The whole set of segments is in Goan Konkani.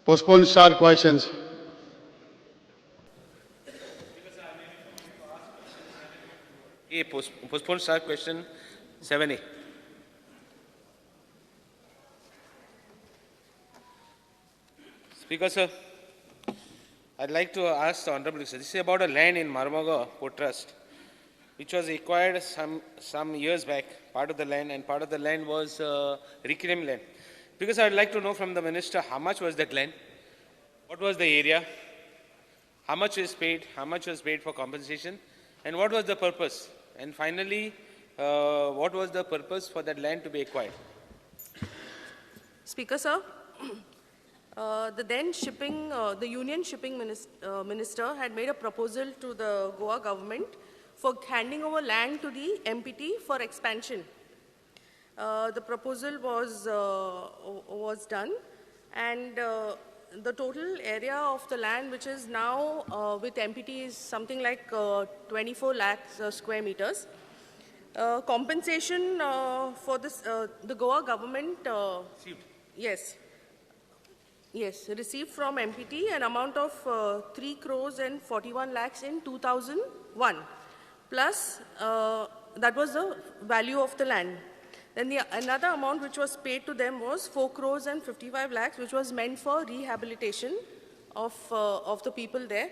Postpone start questions. A, postpone start question 7A. Speaker, sir, I'd like to ask the Honorable Minister, this is about a land in Marmagao Port Trust, which was acquired some years back, part of the land, and part of the land was reclaimed land. Because I'd like to know from the Minister, how much was that land? What was the area? How much was paid? How much was paid for compensation? And what was the purpose? And finally, what was the purpose for that land to be acquired? Speaker, sir, the then shipping, the Union Shipping Minister had made a proposal to the Goa government for handing over land to the MPT for expansion. The proposal was done, and the total area of the land, which is now with MPT, is something like 24 lakhs square meters. Compensation for this, the Goa government received. Yes, yes, received from MPT an amount of 3 crores and 41 lakhs in 2001. Plus, that was the value of the land. Then the another amount which was paid to them was 4 crores and 55 lakhs, which was meant for rehabilitation of the people there.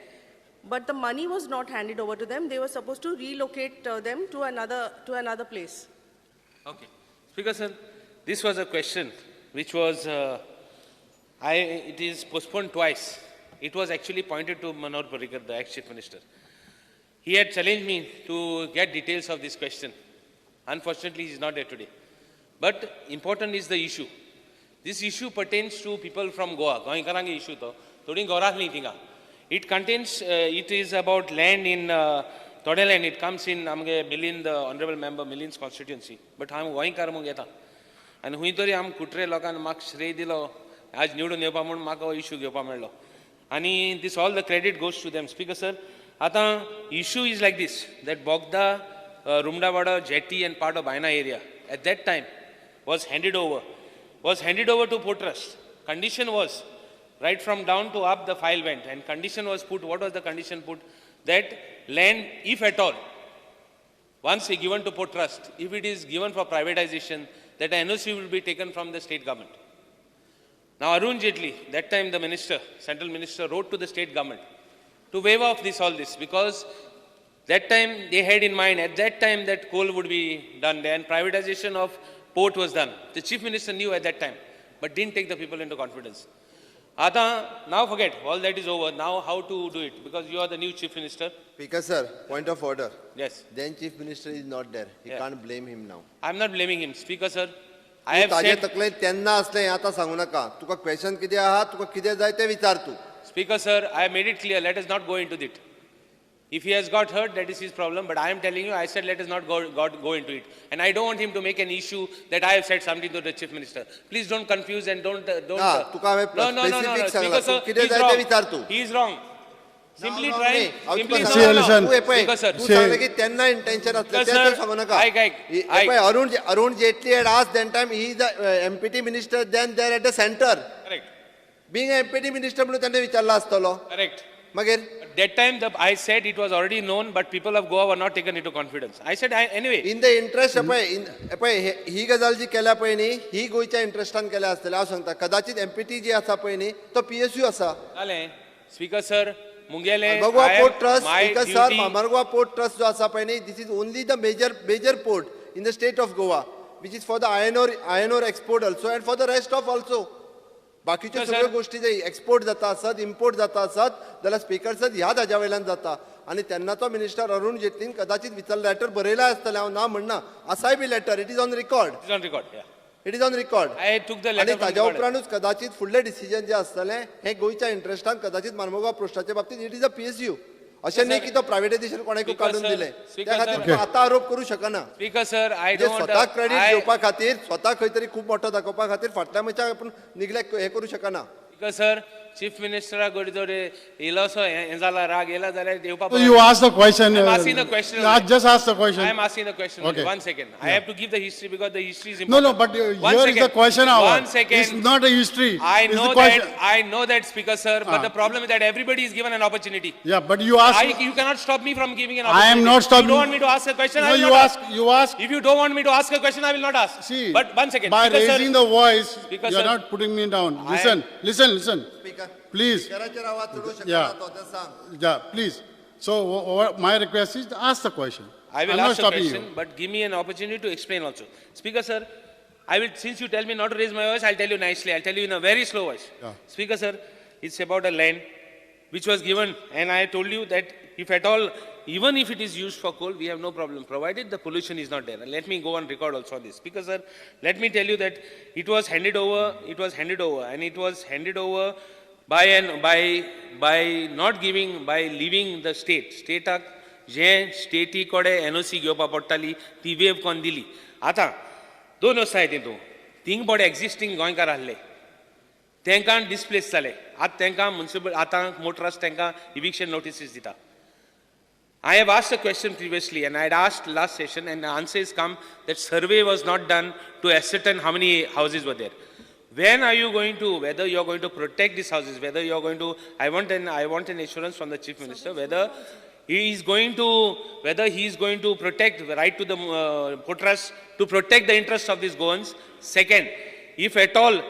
But the money was not handed over to them. They were supposed to relocate them to another place. Okay. Speaker sir, this was a question which was, it is postponed twice. It was actually pointed to Manohar Parrikar, the ex-chief minister. He had challenged me to get details of this question. Unfortunately, he is not there today. But important is the issue. This issue pertains to people from Goa. Goenkarange issue to. Todi Goa nahi thinga. It contains, it is about land in Todel, and it comes in amge Milind, the honorable member Milind's constituency. But I'm Goenkar mung yeta. And hui tori am kutre lokan mak shrey dilo. Aaj niwdun yepa mun maka issue gepa mello. Ani this all the credit goes to them. Speaker sir, ata issue is like this, that Bogda, Rumdawada, jetty and part of Baina area at that time was handed over to Port Trust. Condition was, right from down to up the file went, and condition was put. What was the condition put? That land, if at all, once given to Port Trust, if it is given for privatization, that NOC will be taken from the state government. Now Arun Jaitley, that time the minister, central minister, wrote to the state government to waive off this, all this, because that time they had in mind, at that time that coal would be done there and privatization of port was done. The chief minister knew at that time, but didn't take the people into confidence. Ata, now forget, all that is over. Now how to do it? Because you are the new chief minister. Speaker sir, point of order. Yes. Then chief minister is not there. You can't blame him now. I am not blaming him. Speaker sir, I have said... तेन्ना असलें आतां सांगू नाका. तुका question कितें आहा, तुका कितें जाय तें विचार तूं. Speaker sir, I have made it clear, let us not go into it. If he has got hurt, that is his problem. But I am telling you, I said let us not go into it. And I don't want him to make an issue that I have said something to the chief minister. Please don't confuse and don't... No, no. Speaker sir, he is wrong. He is wrong. Simply trying... Simply, no. Speaker sir. Speaker sir, Arun Jaitley had asked that time, he is the MPT minister, then there at the center. Correct. Being an MPT minister, Correct. Magir? That time, I said it was already known, but people of Goa were not taken into confidence. I said, anyway. In the interest, he gazal ji kela pahini, he goicha interestan kela asle. हांव सांगता, कदाचित MPT जी आसा पळय तो PSU आसा. जालें. Speaker sir, मुंगेले Marmagao Port Trust, Speaker sir, Marmagao Port Trust जो आसा पळय this is only the major port in the state of Goa, which is for the iron ore export also and for the rest of also. बाकीच्यो सगळ्यो गोष्टी जे एक्सपोर्ट जाता आसत, इम्पोर्ट जाता आसत जाल्यार स्पीकर सर ह्या ताज्या वयल्यान जाता. आनी तेन्नाचो मिनिस्टर अरुण जेटलीन कदाचित विचार लेटर बरयला आसतलें, हांव ना म्हणना, आसाय बी letter, it is on record. It is on record. आनी ताज्या उपरांतूच कदाचित फुडलें डिसिजन जें आसतलें हें गोंयच्या इंट्रस्टान कदाचित मार्मगांव पोस्टाच्या बाबतींत it is a PSU. अशें न्ही की तो प्रायव्हेटायझेशन कोणाकूय काडून दिलें, त्या खातीर आतां आरोप करूं शकना. स्पीकर सर, I don't स्वता क्रेडीट घेवपा खातीर, स्वता खंय तरी खूब मोठो दाखोवपा खातीर फाटल्या मनशाक आपूण निग्लेक्ट हें करूं शकना. Speaker sir, चीफ मिनिस्टराक गडी इल्लोसो हें जाला राग येयला जाल्यार येवपा You ask the question. I'm asking the question. Just ask the question. I am asking the question. Okay. One second. I have to give the history because the history is No, important. no, but One here is the second. question hour. One second. It's not a history. I It's know the question. that. I know that, Speaker sir. But Ah. the problem is that everybody is given an opportunity. Yeah, but you ask. You cannot stop me from giving an I opportunity. am not stopping. You don't want me to ask a question. No, I will you not ask. You ask. If you don't want me to ask a question, I will not ask. See. But one second. By Speaker, sir, raising the voice, Speaker, you are sir, not putting me down. I Listen, listen, listen. Speaker Please. स्पिकराचेर आवाज चडोवंक शकना Yeah. तो तें सांग. Yeah, please. So my request is ask the question. I will I'm not ask a stopping question, you. but give me an opportunity to explain also. Speaker sir, I will, since you tell me not to raise my voice, I'll tell you nicely. I'll tell you in a very slow voice. Yeah. Speaker sir, it's about a land which was given, and I told you that if at all, even if it is used for coal, we have no problem, provided the pollution is not there. And let me go on record also on this. Speaker sir, let me tell you that it was handed over, it was handed over, and it was handed over by an, by not giving, by leaving the state. State जे स्टेटी कडेन एनओसी घेवपा पडटाली ती वेव कोन्न दिली. आतां दोन आसाय तितून थिंग बोडे एग्जिस्टींग गोंयकार आहले तांकां डिस्प्लेस जाले. आतां तांकां मुन्सिपल आतां मोटरास तांकां इविक्शन नोटिसीस दिता. I have asked a question previously and I had asked last session and the answer is come that survey was not done to ascertain how many houses were there. When are you going to, whether you are going to protect these houses, whether you are going to, I want an assurance from the Chief Minister whether he is going to, whether he is going to protect the right to the Port Trust, to protect the interests of these Goans. Second, if at all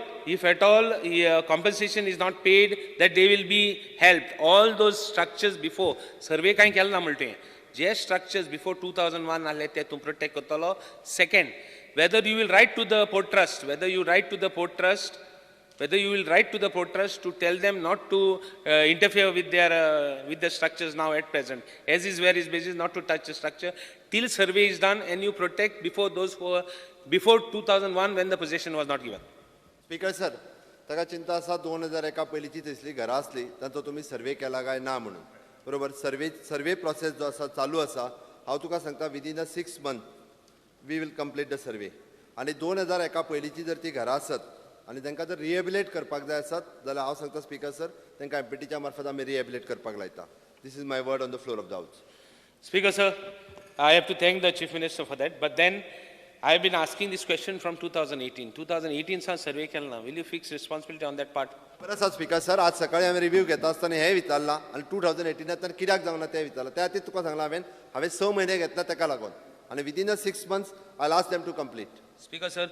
compensation is not paid, that they will be helped. All those structures before, survey कांय केलें ना म्हणटा तुवें, जे structures before 2001 आहले ते तूं protect करतलो. Second, whether you will write to the Port Trust, whether you write to the Port Trust, whether you will write to the Port Trust to tell them not to interfere with their structures now at present, as is where is basis, not to touch the structure till survey is done and you protect before those who are, before 2001 when the possession was not given. Speaker sir, ताका चिंता आसा 2001 पयलींची थंयसली घरां आसली तांचो तुमी सर्वे केला काय ना म्हणून. बरोबर, सर्वे प्रोसेस जो आसा चालू आसा. हांव तुका सांगता within a 6 month we will complete the survey. आनी 2001 पयलींची जर ती घरां आसत आनी तांकां जर रिहेबिलेट करपाक जाय आसत जाल्यार हांव सांगता स्पीकर सर तांकां एमपीटीच्या मार्फत आमी रिहेबिलेट करपाक लायता. This is my word on the floor of the house. Speaker sir, I have to thank the Chief Minister for that, but then I have been asking this question from 2018. 2018 सा सर्वे केला ना. Will you fix responsibility on that part? बरं आसा स्पीकर सर, आज सकाळी हांवें रिव्यू घेता आसतना हें विचारलां आनी 2018 कित्याक जावंक ना तें विचारलां. त्या खातीर तुका सांगलां हांवें, हांवें 6 म्हयने घेतला ताका लागून आनी within a 6 months I ask them to complete. Speaker sir,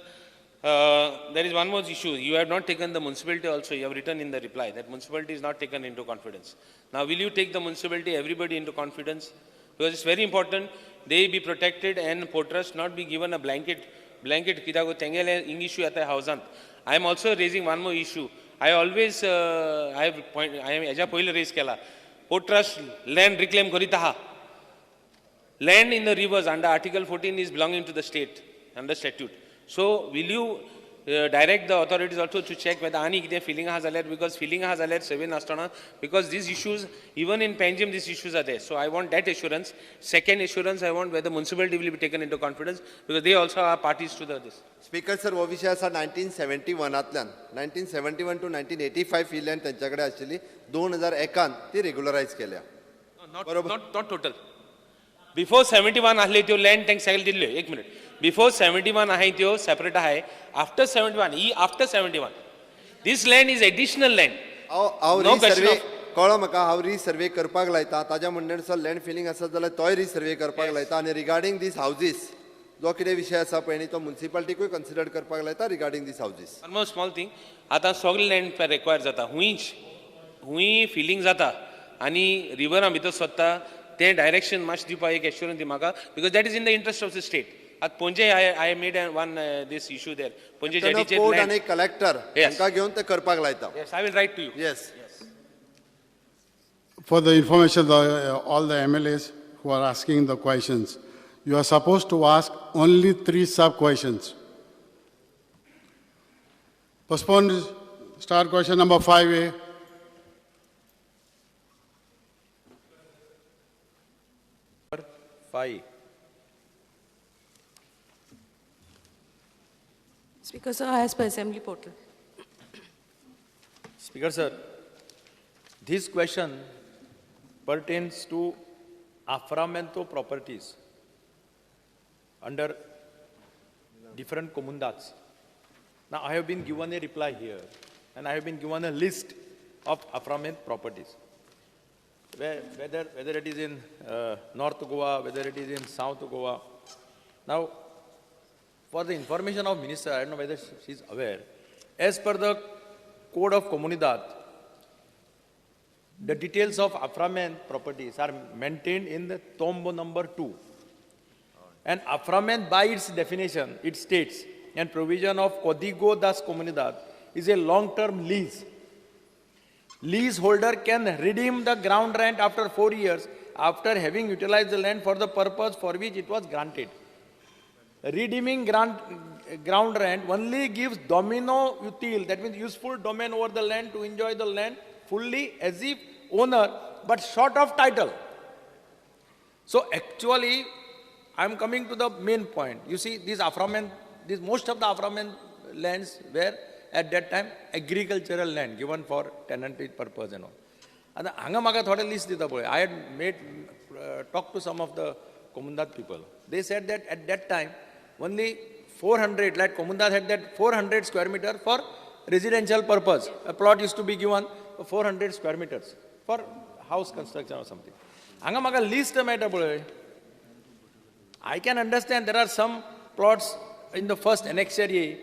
there is one more issue. You have not taken the municipality also. You have written in the reply that municipality is not taken into confidence. Now, will you take the municipality, everybody into confidence? Because it's very important they be protected and Port Trust not be given a blanket कित्याक तेंगेले issue येता हावजांत. I am also raising one more issue. I always I have point, I am हेज्या पयलीं रेज केला. Port Trust land reclaim करीत आहा. Land in the rivers under Article 14 is belonging to the state under statute. So will you direct the authorities also to check whether आनी कितें फिलिंग आहा जाल्यार, because feeling आहा जाल्यार सर्वे नासतना, because these issues even in Panjim these issues are there. So I want that assurance. Second assurance I want whether municipality will be taken into confidence because they also are parties to the this. Speaker sir, हो विशय आसा 1971 1971 to 1985 he land तांच्या कडेन आशिल्ली. 2001 ती रेगुलरायज केल्या. Not total. Before 71 आहले त्यो लँड तांकां सगळे दिल्ल्यो. एक मिनिट, बिफोर 71 आहाय त्यो सेपरेट आहाय. After 71 he after 71 this land is additional land. हांव रिसर्वे कळ्ळो म्हाका, हांव रिसर्वे करपाक लायता. ताज्या म्हणण्यानुसार लँड फिलिंग आसत जाल्यार तोय रिसर्वे करपाक लायता. आनी रिगार्डींग these houses जो कितें विशय आसा पळय न्ही तो मुन्सिपालिटीकूय कन्सिडर करपाक लायता regarding these houses. One more small thing, आतां सगळे लँड रिक्वायर जाता, हुंयच हुंय फिलिंग जाता आनी रिवरा भितर सोदता तें डायरेक्शन मातशें दिवपाक एक एश्योरन्स दी म्हाका, because that is in the interest of the state. आतां Panaji I made one this issue there, Panaji जेटीचेर port आनी कलेक्टर हांकां घेवन तें करपाक लायता. Yes, I will write to you. Yes. For the information, all the MLAs who are asking the questions, you are supposed to ask only 3 sub-questions. Postpone star question number 5A. 5. Speaker sir, as per assembly portal. Speaker sir, This question pertains to Aframento properties under different comunidades. Now, I have been given a reply here, and I have been given a list of Aframent properties. Whether it is in North Goa, whether it is in South Goa. Now, for the information of Minister, I don't know whether she is aware, as per the Code of Comunidad, the details of Aframent properties are maintained in the Tombo number 2. And Aframent, by its definition, it states, and provision of Código das Comunidad is a long-term lease. Leaseholder can redeem the ground rent after 4 years after having utilized the land for the purpose for which it was granted. Redeeming ground rent only gives domino utile, that means useful domain over the land to enjoy the land fully as if owner, but short of title. So actually, I am coming to the main point. You see, these Aframent, these most of the Aframent lands were at that time agricultural land given for tenancy purpose and all. And hanga maka thode list dita pole. I had made talk to some of the Comunidad people. They said that at that time only 400, like Comunidad had that 400 square meter for residential purpose. A plot used to be given 400 square meters for house construction or something. Hanga maka list meta pole. I can understand there are some plots in the first annexure A,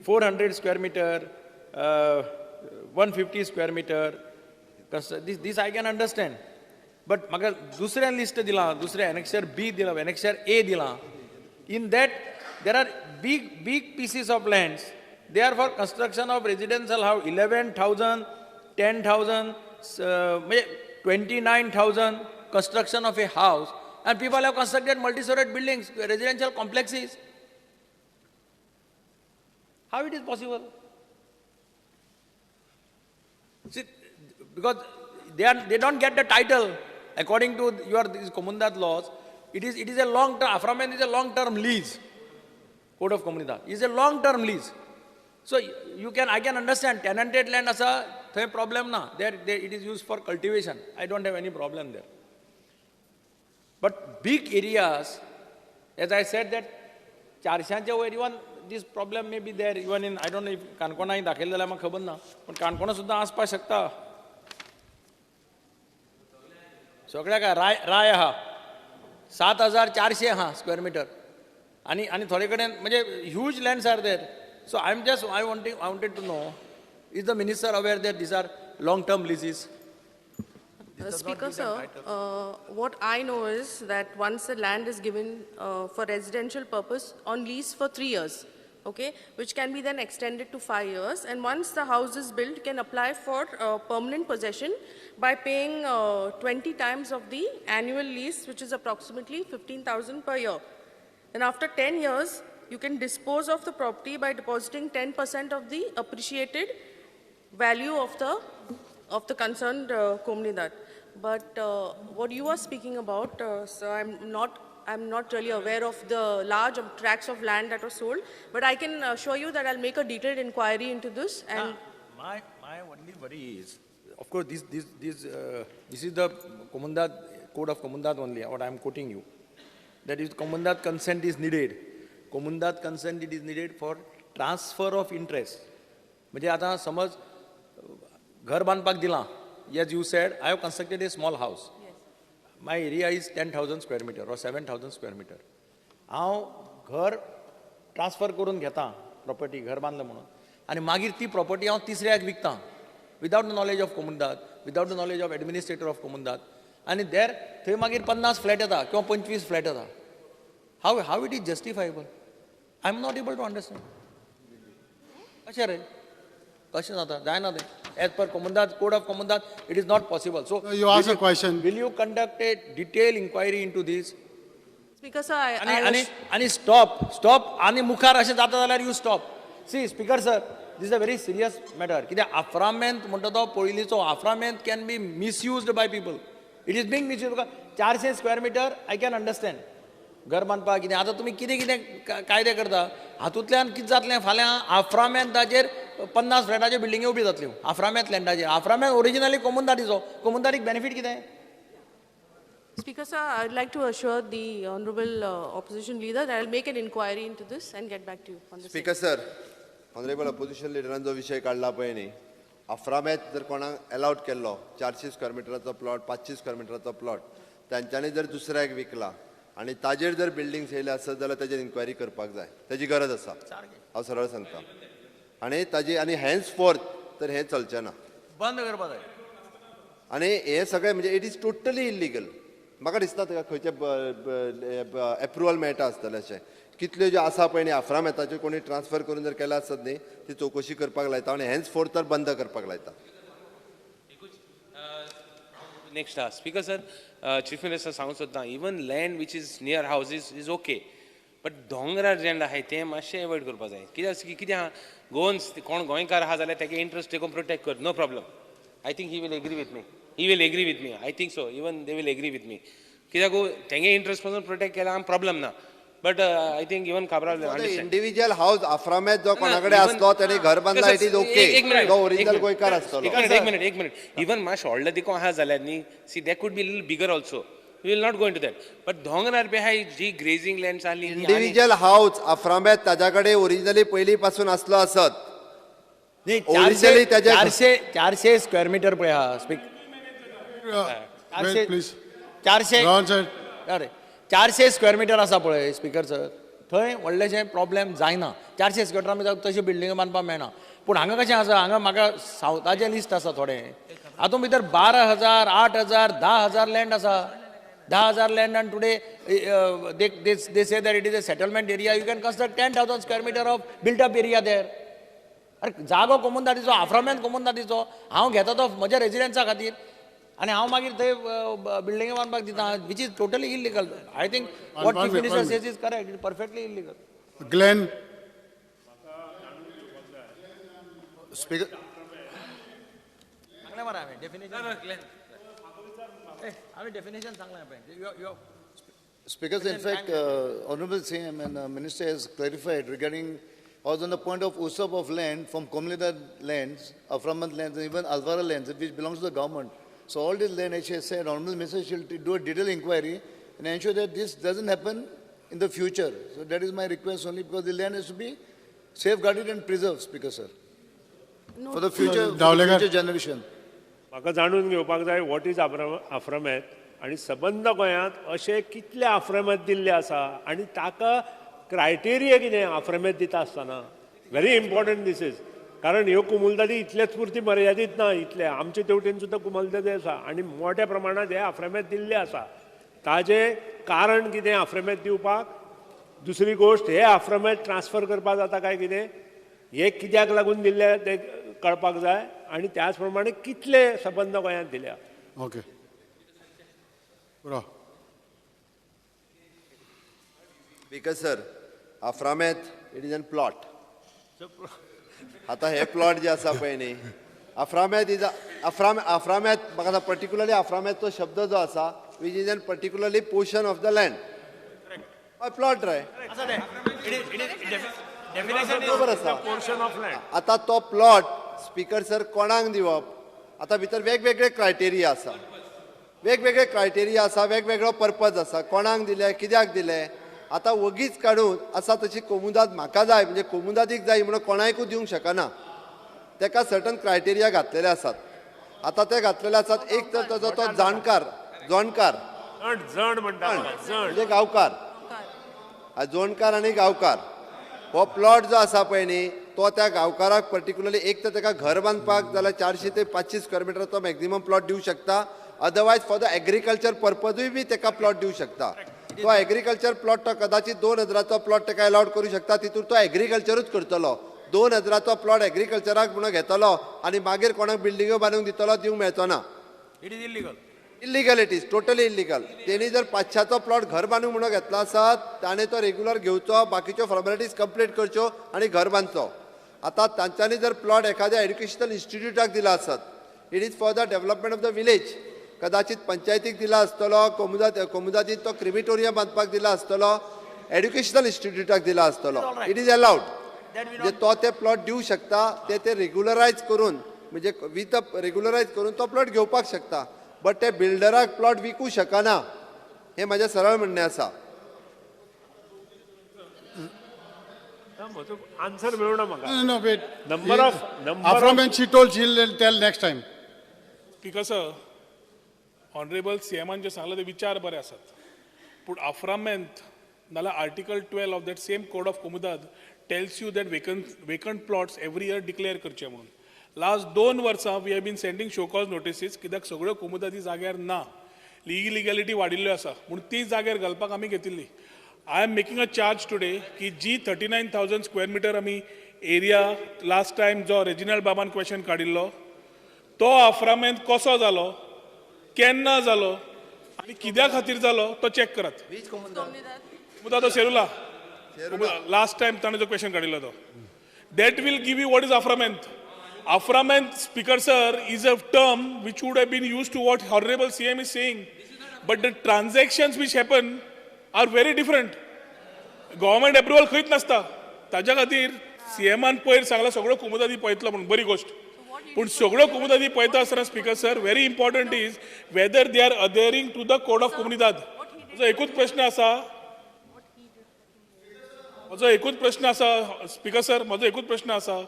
400 square meter, 150 square meter. This I can understand. But maka dusre list dila, dusre annexure B dila, annexure A dila. In that, there are big, big pieces of lands. They are for construction of residential house, 11,000, 10,000, 29,000, construction of a house. And people have constructed multi-storied buildings, residential complexes. How it is possible? See, because they don't get the title according to your these Comunidad laws. It is a long-term, Aframent is a long-term lease. Code of Comunidad is a long-term lease. So you can, I can understand tenanted land as a problem na. There it is used for cultivation. I don't have any problem there. But big areas, as I said that चारशांच्या वयर even this problem may be there even in, I don't know if काणकोणाय दाखयलें जाल्यार म्हाका खबर ना, पण काणकोणा सुद्दां आसपाक शकता. सगळ्याक राय आहा 7,400 आहा स्क्वेअर मिटर आनी आनी थोडे कडेन म्हणजे huge lands are there. So I am just I wanted to know, is the minister aware that these are long term leases? Speaker sir, what I know is that once the land is given for residential purpose on lease for 3 years, okay, which can be then extended to 5 years, and once the house is built, can apply for permanent possession by paying 20 times of the annual lease, which is approximately 15,000 per year. Then after 10 years, you can dispose of the property by depositing 10% of the appreciated value of the concerned comunidad. But what you are speaking about, sir, I'm not really aware of the large tracts of land that were sold, but I can assure you that I'll make a detailed inquiry into this. And my only worry is, of course, this is the Comunidad, Code of Comunidad only, what I am quoting you. That is, Comunidad consent is needed. Comunidad consent it is needed for transfer of interest. म्हणजे आता समज घर बांदपाक दिलां, as you said, I have constructed a small house. Yes. My area is 10,000 square meter or 7,000 square meter. हांव घर ट्रान्सफर करून घेता प्रॉपर्टी, घर बांदलें म्हणून, आनी मागीर ती प्रॉपर्टी हांव तिसऱ्याक विकता without the knowledge of Comunidade, without the knowledge of administrator of Comunidade, आनी देर थंय मागीर 50 फ्लॅट येता किंवा 25 फ्लॅट येता. How it is justifiable? I am not able to understand. कशें रे, कशें जाता, जायना तें. As per Comunidad, Code of Comunidad, it is not possible. So you ask a question. Will you conduct a detailed inquiry into this? Speaker sir, ani stop, ani mukhar अशें जाता जाल्यार you stop. See, Speaker sir, this is a very serious matter. कित्याक आफ्रामेंत म्हणटा तो पयलींचो आफ्रामेंत can be misused by people. It is being misused because 400 square meter I can understand. घर बांदपाक कितें आतां तुमी कितें कितें कायदे करता, हातूंतल्यान कितें जातलें फाल्यां आफ्रामेंताचेर 50 फ्लॅटाच्यो बिल्डिंग्यो उब्यो जातल्यो आफ्रामेत लँडाचेर. आफ्रामेत ओरिजिनली कोमुनदादीचो, कोमुनदादीक बेनिफीट कितें? Speaker sir, I would like to assure the honorable opposition leader that I will make an inquiry into this and get back to you on the same. Speaker sir, honourable opposition लिडरान जो विशय काडला पळय न्ही, आफ्रामेत जर कोणाक एलावड केल्लो 400 स्क्वेअर मिटराचो प्लॉट, 500 स्क्वेअर मिटराचो प्लॉट तांच्यांनी जर दुसऱ्याक विकला आनी ताजेर जर बिल्डिंग्स येयले आसत जाल्यार ताजेर इन्क्वायरी करपाक जाय, ताजी गरज आसा, हांव सरळ सांगता. आनी ताजी आनी हेन्स फोर्थ तर हें चलचें ना, बंद करपाक जाय. आनी हें सगळें म्हणजे it is totally illegal. म्हाका दिसता ताका खंयचें एप्रुवल मेळटा आसतलें अशें. कितल्यो ज्यो आसा पळय न्ही आफ्रामेताच्यो कोणी ट्रान्सफर करून जर केला आसत न्ही ती चवकशी करपाक लायता आनी हेन्स फोर्थ तर बंद करपाक लायता. Next, speaker sir, chief minister सांगूंक सोदता, even land which is near houses is okay, but दोंगरार लँड आहाय तें मातशें एवॉयड करपाक जाय. कित्याक कितें आहा, गोवन्स कोण गोंयकार आहा जाल्यार तेगे इंट्रस्ट देखून प्रोटेक्ट कर, no problem. I think he will agree with me, he will agree with me, I think so, even they will agree with me. कित्याक तेंगे इंट्रस्ट पासून प्रोटेक्ट केल्यार आम प्रॉब्लम ना. But I think even Cabral individual house आफ्रामेत जो कोणा कडेन आसलो तेणे घर बांदला, it is okay, तो ओरिजिनल गोंयकार आसतलो. एक मिनट, एक मिनट. इवन मातशें व्हडलें देखून आहा जाल्यार न्ही, see that could be little bigger also, we will not go into that. But दोंगरार बी आहाय जी ग्रेजींग लँड्स आहली, इंडिव्हिज्युअल हाऊस आफ्रामेत ताज्या कडेन ओरिजिनली पयलीं पासून आसलो आसत न्ही, ओरिजिनली 400 स्क्वेअर मिटर पळय आहा. स्पीक 400, अरे 400 स्क्वेअर मिटर आसा पळय स्पीकर सर, थंय व्हडलेशें प्रॉब्लेम जायना. 400 स्क्वेअर मिटर तश्यो बिल्डिंग्यो बांदपाक मेळना. पूण हांगा कशें आसा, हांगा म्हाका सावथाचें लिस्ट आसा थोडें, हातूंत भितर 12,000, 8,000, 10,000 लँड आसा. 10,000 लँड आनी today they say that it is a settlement area, you can construct 10,000 square metre of built up area there. अरे जागो कोमुनदादीचो, आफ्रामेंत कोमुनदादीचो, हांव घेता तो म्हज्या रेजिडन्सा खातीर आनी हांव मागीर थंय बिल्डिंगे बांदपाक दिता, which is totally illegal. I think what chief minister says is correct, it perfectly illegal. Glenn speaker सांगलें मरे हांवें डेफिनेशन, हांवें डेफिनेशन सांगलें पळय. Speakers, in fact, Honorable CM and Minister has clarified regarding, I was on the point of usurp of land from Comunidad lands, Aframet lands, and even Alvara lands, which belongs to the government. So all this land, as she said, Honorable Minister shall do a detailed inquiry and ensure that this doesn't happen in the future. So that is my request only, because the land has to be safeguarded and preserved, Speaker sir. No. For the future, for the future generation. म्हाका जाणून घेवपाक जाय what is आफ्रामेत आनी सबंद गोंयांत अशे कितले आफ्रामेत दिल्ले आसा आनी ताका क्रायटेरिया कितें आफ्रामेत दिता आसतना. व्हेरी इम्पॉर्टंट these is, कारण ह्यो कुमुलदादी इतलेच पुरती मर्यादीत ना, इतले आमचे तेवटेन सुद्दां कुमुलदादी आसा आनी मोठ्या प्रमाणांत हे आफ्रामेत दिल्ले आसा. ताजें कारण कितें आफ्रामेत दिवपाक? दुसरी गोश्ट, हे आफ्रामेत ट्रान्सफर करपाक जाता काय कितें, हे कित्याक लागून दिल्ले ते कळपाक जाय आनी त्याच प्रमाणे कितले सबंद गोंयांत दिल्या. ओके, पुरो. Speaker sir, आफ्रामेत it is an plot. आतां हे प्लॉट जे आसा पळय न्ही, आफ्रामेत is आफ्रामेत म्हाका पर्टिक्युलरली आफ्रामेतचो शब्द जो आसा which is an particularly portion of the land, plot रे, बरोबर आसा. आतां तो प्लॉट स्पीकर सर कोणाक दिवप, आतां भितर वेगवेगळे क्रायटेरिया आसा, वेगवेगळे क्रायटेरिया आसा, वेगवेगळो पर्पज आसा, कोणाक दिले, कित्याक दिले. आतां वगीच काडून आसा तशी कोमुदाद म्हाका जाय म्हणजे कोमुदादीक जाय म्हणून कोणाकूय दिवंक शकना, तेका सर्टन क्रायटेरिया घातलेले आसात. आतां ते घातलेले आसात, एक तर ताजो तो जाणकार, जोणकार म्हणजे गांवकार, जोणकार आनी गांवकार, हो प्लॉट जो आसा पळय न्ही तो त्या गांवकाराक पर्टिक्युलरली एक तर ताका घर बांदपाक जाल्यार 400 ते 500 स्क्वेअर मिटराचो मॅक्झिमम प्लॉट दिवंक शकता, अदरवायज फॉर the agriculture पर्पजूय बी ताका प्लॉट दिवंक शकता. तो एग्रीकल्चर प्लॉट तो कदाचित 2000चो प्लॉट ताका अलाउड करूं शकता, तितून तो एग्रीकल्चरूच करतलो. 2000चो प्लॉट एग्रीकल्चराक म्हणून घेतलो आनी मागीर कोणाक बिल्डिंग्यो बांदूंक दितलो, दिवंक मेळचो ना. It is illegal. Illegal, it is totally illegal. तेणी जर 500चो प्लॉट घर बांदूंक म्हणून घेतला आसत ताणें तो रेगुलर घेवचो, बाकीच्यो फॉर्मेलिटीज कंप्लीट करच्यो आनी घर बांदचो. आतां तांच्यांनी जर प्लॉट एखाद्या एड्युकेशनल इन्स्टिट्यूटाक दिला आसत, it is for the development of the village, कदाचित पंचायतीक दिला आसतलो, कोमुदादीत तो क्रिमिटोरियम बांदपाक दिला आसतलो, एड्युकेशनल इन्स्टिट्यूटाक दिला आसतलो, it is allowed. म्हणजे तो ते प्लॉट दिवं शकता, ते ते रेग्युलरायज करून, म्हणजे विथ रेग्युलरायज करून तो प्लॉट घेवपाक शकता, बट ते बिल्डराक प्लॉट विकू शकना, हें म्हाजें सरळ म्हणणें आसा. म्हजो आन्सर मेळना म्हाका. No, wait. Number of Aframet, she told she'll tell next time. Speaker sir, honourable सीएमान जे सांगला ते विचार बरे आसात, पूण आफ्रामेंत नाल्यार article 12 of that same code of Comunidade tells you that vacant plots every year declare करचे म्हणून. लास्ट 2 वर्सां we have been sending show cause notices, कित्याक सगळ्यो कोमुदादी जाग्यार ना, इलिगॅलिटी वाडिल्ल्यो आसा म्हूण ती जाग्यार घालपाक आमी घेतिल्ली. I am making a charge today की जी 39,000 स्क्वेअर मिटर आमी एरिया लास्ट टायम जो रेजिनल बाबान क्वेश्चन काडिल्लो तो आफ्रामेंत कसो जालो, केन्ना जालो आनी कित्या खातीर जालो तो चॅक करात. तो सेरुला लास्ट टायम ताणें जो क्वेश्चन काडिल्लो तो that will give you what is आफ्रामेंत. आफ्रामेंत, speaker sir, is a term which would have been used to what honourable CM is saying, but the transactions which happen are very different. Government approval खंयच नासता, ताज्या खातीर सीएमान पयर सांगला सगळ्यो कोमुदादी पळयतलो म्हणून, बरी गोश्ट, पूण सगळ्यो कोमुदादी पळयता आसतना speaker sir, very important is whether they are adhering to the code of Comunidade. म्हजो एकूच प्रश्न आसा, म्हजो एकूच प्रश्न आसा स्पीकर सर, म्हजो एकूच प्रश्न आसा,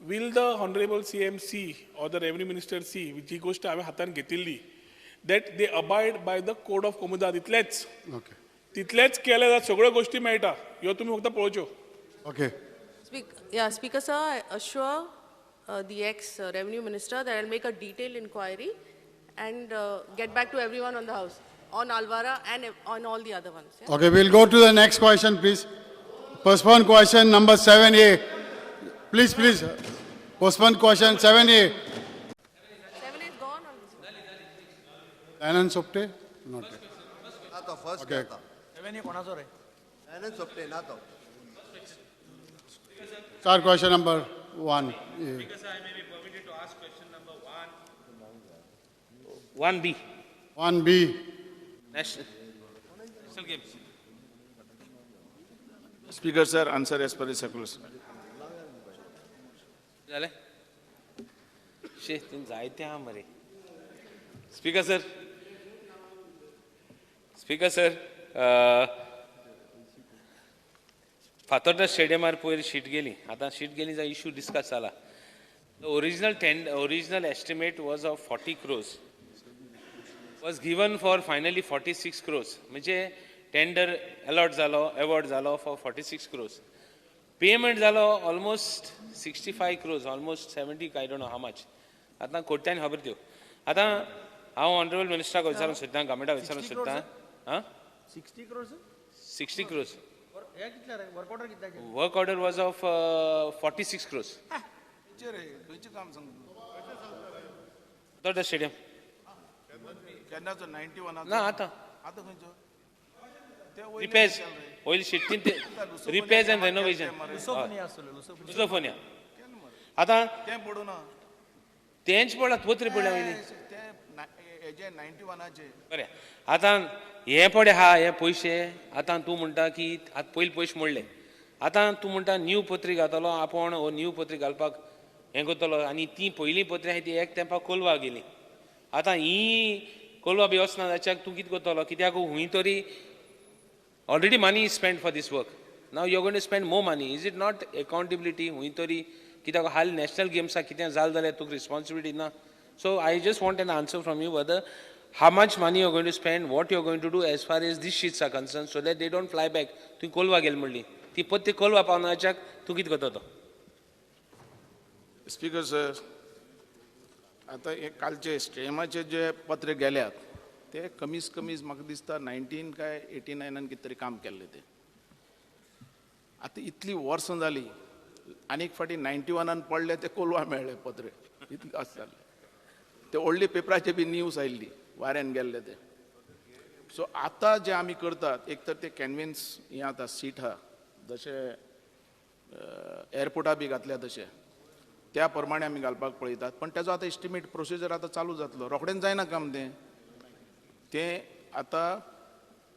will the honourable CM see or the revenue minister see, जी गोश्ट हांवें हातान घेतिल्ली, that they abide by the code of Comunidade, इतलेंच. तितलेंच केलें जाल्यार सगळ्यो गोश्टी मेळटा, ह्यो तुमी फक्त पळोवच्यो. Okay. Speaker sir, I assure the ex-revenue minister that I'll make a detailed inquiry and get back to everyone on the house, on Alvara and on all the other ones. Yeah? Okay, we'll go to the next question, please. Postpone question number 7A. Please, please. Postpone question 7A. 7A is gone. Anand Sopte? Not yet. First. Okay. 7A कोणाचो रे? Anand Sopte ना तो. Start question number 1. Speaker sir, I may be permitted to ask question number 1. 1B. 1B. National Games. Speaker sir, answer as per the circulars. जालें? शे तीन जायते आहा मरे. Speaker sir, speaker sir, Fatorda स्टेडियमार पयर शीट गेली, आतां शीट गेली जाल्यार इशू डिस्कस जाला. The original estimate was of 40 crores, was given for finally 46 crores. म्हणजे टेंडर अलॉट जालो, एवॉर्ड जालो फॉर 46 क्रोर्स. पेमेंट जालो almost 65 crores, almost 70, I don't know how much. आतां कोट्यांनी खबर त्यो. आतां हांव ऑनरेबल मिनिस्टराक विचारूंक सोदतां, गव्हर्मेंटाक विचारूंक सोदतां. आं, 60 crores? 60 crores. Work Work order was of 46 crores. Fatorda stadium. ना आतां repairs, oil sheet, repairs and renovation. Lusofonia. आतां तेंच पडला, पत्र पडल्या वयली. बरें, आतां हे पडे आहा हे पयशे, आतां तूं म्हणटा की आतां पयले पयशे मोडले, आतां तूं म्हणटा न्यू पत्री घातलो आपूण, हो न्यू पत्री घालपाक हें करतलो, आनी ती पयलीं पत्री आहाय ती एक तेंपाक कोलवा गेली, आतां ही कोलवा बी वचना जाल्यार तूं कितें करतलो? कित्याक हुंय तरी already money is spend for this work, now you are going to spend more money, is it not accountability? हुंय तरी कित्याक हाल नॅशनल गेम्साक कितें जालें जाल्यार तुका रिस्पॉन्सिबिलिटी ना. So I just want an answer from you whether how much money you are going to spend, what you are going to do as far as these sheets are concerned, so that they don't fly back. तुवें कोलवा गेली म्हणली ती पत्ती कोलवा पावना तूं कितें करता तो? स्पीकर सर, आतां हे कालचे स्टेडियमाचे जे पत्र गेल्यात ते कमीच कमीच म्हाका दिसता 19 काय 89 कितें तरी काम केल्लें तें. आतां इतलीं वर्सां जालीं, आनी एक फावटी 91 पडले ते कोलवा मेळ्ळे पत्र, इतलें अशें जालें. ते व्हडले पेपराचे बी न्यूज आयिल्ली, वाऱ्यान गेल्ले ते. सो आतां जे आमी करतात, एक तर ते कॅनवेन्स हें आतां सीट आहा, जशें एअरपोर्टा बी घातल्या तशें त्या प्रमाणे आमी घालपाक पळयतात, पण तेजो आतां एस्टिमेट प्रोसिजर आतां चालू जातलो, रोखडेंच जायना काम तें. तें आतां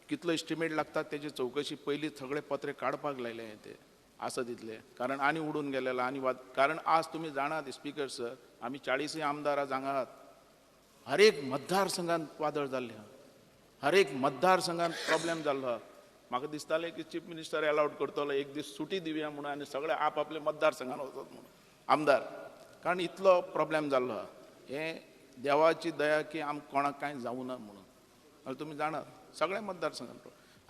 कितलो एस्टिमेट लागता तेजी चवकशी पयलीं सगळे पत्रे काडपाक लायले ते. आसा तितले, कारण आनी उडून गेलेला आनी वाद. कारण आज तुमी जाणात स्पीकर सर, आमी 40 आमदार आज हांगा आहात. हर एक मतदारसंघात वादळ जाल्लें आहा, हर एक मतदारसंघात प्रॉब्लेम जाल्लो आहा. म्हाका दिसतालें की चीफ मिनिस्टर एलावड करतलो एक दीस सुटी दिवया म्हणून आनी सगळे आप आपले मतदारसंघान वचत म्हणून आमदार, कारण इतलो प्रॉब्लेम जाल्लो आहा. हें देवाची दया की आमकां कोणाक कांय जावं ना म्हणून. जाल्यार तुमी जाणात सगळे मतदारसंघान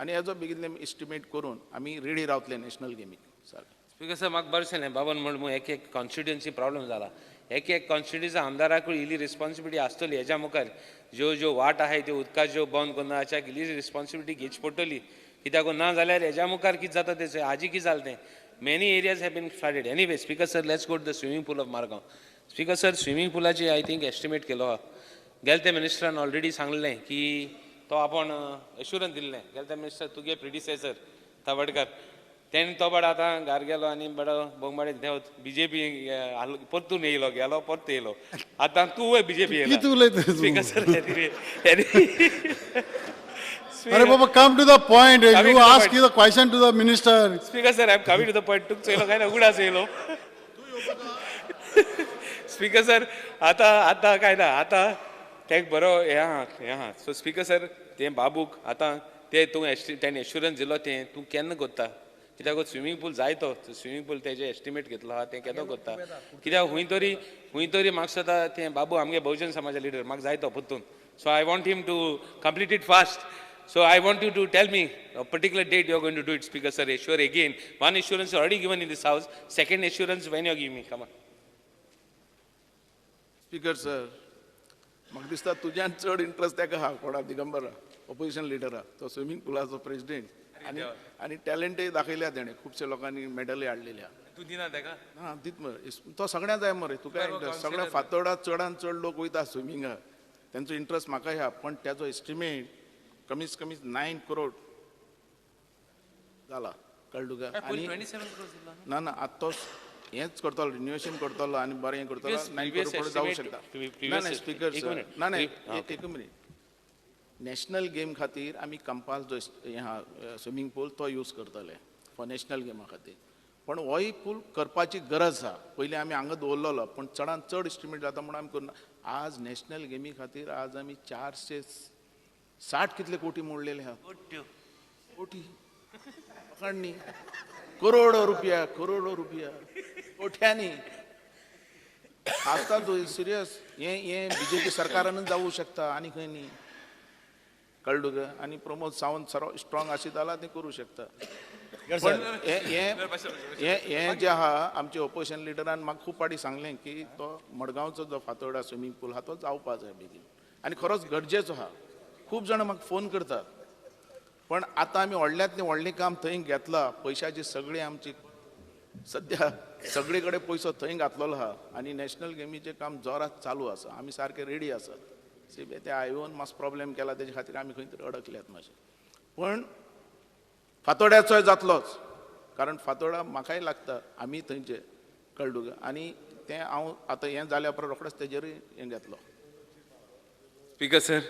आनी हेजो बेगितले एस्टिमेट करून आमी रेडी रावतले नॅशनल गेमीक सारकें. स्पीकर सर म्हाका बरें दिसलें बाबान म्हण एक एक कॉन्स्टिट्युएन्सी प्रॉब्लम जाला, एक एक कॉन्स्टिट्युएन्सी आमदाराकूय इल्ली रिस्पॉन्सिबिलिटी आसतली हेज्या मुखार. ज्यो ज्यो वाट आहाय त्यो उदकाच्यो बंद करून हाच्याक इल्ली रिस्पॉन्सिबिलिटी घेवची पडटली, कित्याक ना जाल्यार हेज्या मुखार कितें जाता तें आजी कितें जालें तें. Many areas have been flooded. Anyway speaker sir, let's go to the swimming pool of Margao. Speaker sir, swimming पुलाची I think estimate केलो आहा. गेले ते मिनिस्टरान ऑलरेडी सांगलें की तो आपण एश्युरन्स दिल्लें. गेले ते मिनिस्टर तुगे प्रिडिसेसर तावडकर तेणें तो बडो आतां घार गेलो आनी बडो बोंगबाडे देंवत बीजेपी परतून येयलो, गेलो परत येयलो. आतां तूं बीजेपी येयला. स्पीकर सर, अरे बाबा, come to the point. You ask the question to the minister. Speaker sir, I am coming to the point. तुका चोयलो काय ना उगडास येयलो. स्पीकर सर, आतां आतां काय ना, आतां तेक बरो हें आहा, हें आहा. सो स्पीकर सर, तें बाबूक आतां तें तूं तेणें एश्युरन्स दिलो तें तूं केन्ना कोत्ता? कित्याक स्विमींग पूल जाय तो स्विमींग पूल तेजें एस्टिमेट घेतलो आहा तें केदो कोत्ता? कित्याक हुंय तरी म्हाका दिसता तें बाबू आमगे बहुजन समाजा लिडर म्हाका जाय तो परतून. So I want him to complete it fast. So I want you to tell me a particular date you are going to do it, Speaker sir. Assure again. One assurance already given in this house. Second assurance when you are giving me? Come on. Speaker sir, म्हाका दिसता तुज्यान चड इंट्रस्ट तेका आहा, कोणा दिगंबर ऑपोजिशन लिडर आहा, तो स्विमींग पुलाचो प्रेजिडेंट आनी आनी टॅलंटय दाखयल्या तेणें, खुबशे लोकांनी मेडलय हाडलेली आहा. तूं दिना तेका? ना दीत मरे, तो सगळ्यां जाय मरे. तुका इंट्रस्ट सगळ्या फातोडा चडान चड लोक वयता स्विमिंगाक, तेंचो इंट्रस्ट म्हाकाय आहा, पण तेजो एस्टिमेट कमीत कमी 9 करोड जाला, कळ्ळें तुका? आनी ना ना आतां तो हेंच करतलो, रिनोवेशन करतलो आनी बरें हें करतलो, 9 करोड जावंक शकता. ना ना स्पीकर सर, ना ना एक मिनीट. नॅशनल गेम खातीर आमी कंपास जो हें आहा स्विमींग पूल तो यूज करतले फॉर नॅशनल गेमा खातीर, पण होय पूल करपाची गरज आहा. पयलीं आमी हांगा दवरलेलो, पण चडान चड एस्टिमेट जाता म्हणून आमी करना. आज नॅशनल गेमी खातीर आज आमी 460 कितले कोटी मोडलेले आहा, कोटी न्ही, करोडो रुपया, करोडो रुपया, कोट्यांनी. आतां तूं सिरियस, हें हें बीजेपी सरकारानूच जावूं शकता आनी खंय न्ही, कळ्ळें तुका? आनी प्रमोद सावंत सर स्ट्रॉंग आशित जाल्यार तें करूं शकता. पण हें हें जें आहा आमचे ओपोजिशन लिडरान म्हाका खूब फावटी सांगलें की तो मडगांवचो जो फातोर्डा स्विमींग पूल आहा तो जावपा जाय बेगीन, आनी खरोच गरजेचो आहा. खूब जाणां म्हाका फोन करतात, पण आतां आमी व्हडल्यांतलें व्हडलें काम थंय घेतलां, पयशाची सगळी आमची सद्या सगळे कडेन पयसो थंय घातलेलो आहा आनी नॅशनल गेमीचें काम जोरात चालू आसा, आमी सारके रेडी आसात. ते आयोन मातसो प्रॉब्लेम केला तेजे खातीर आमी खंय तरी अडकल्यात मातशें, पण फातोड्याचोय जातलोच, कारण फातोडा म्हाकाय लागता, आमी थंयचे, कळ्ळें तुका? आनी तें हांव आतां हें जाल्या उपरांत रोखडेंच तेजेरूय हें घेतलो. Speaker sir,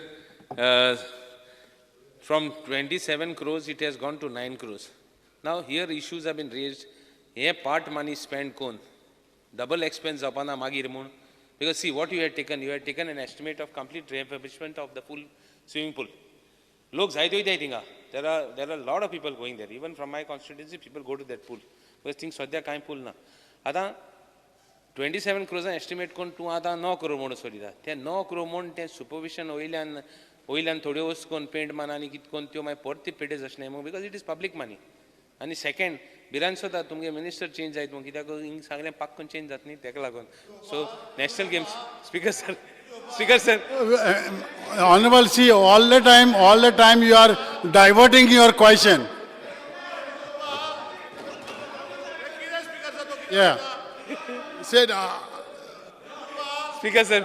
from 27 crores it has gone to 9 crores. Now here issues have been raised. हे पार्ट मनी स्पेंड कोन डबल एक्सपेन्स जावपाना मागीर म्हूण, because see what you had taken, you had taken an estimate of complete refurbishment of the full swimming pool. लोक जायते वयताय थिंगा, there are lot of people going there, even from my constituency people go to that pool, because thing सद्या कांय पूल ना. आतां 27 क्रोर्सान एस्टिमेट करून तूं आतां 9 करोड म्हणून सोदिता, तें 9 करोड म्हूण तें सुपरविशन वयल्यान वयल्यान थोड्यो वस्तू करून पेंट मान आनी कितें करून त्यो मागीर परती पेटेज अशें न्हय, because it is public money. आनी सेकेंड भिरांत सुद्दां तुमगे मिनिस्टर चेंज जायत म्हूण, कित्याक हिंग सगळें पाक्कून चेंज जाता न्ही तेका लागून. So national games, speaker sir, speaker sir, honourable see, all the time you are diverting your question. Yeah. Said, Speaker sir.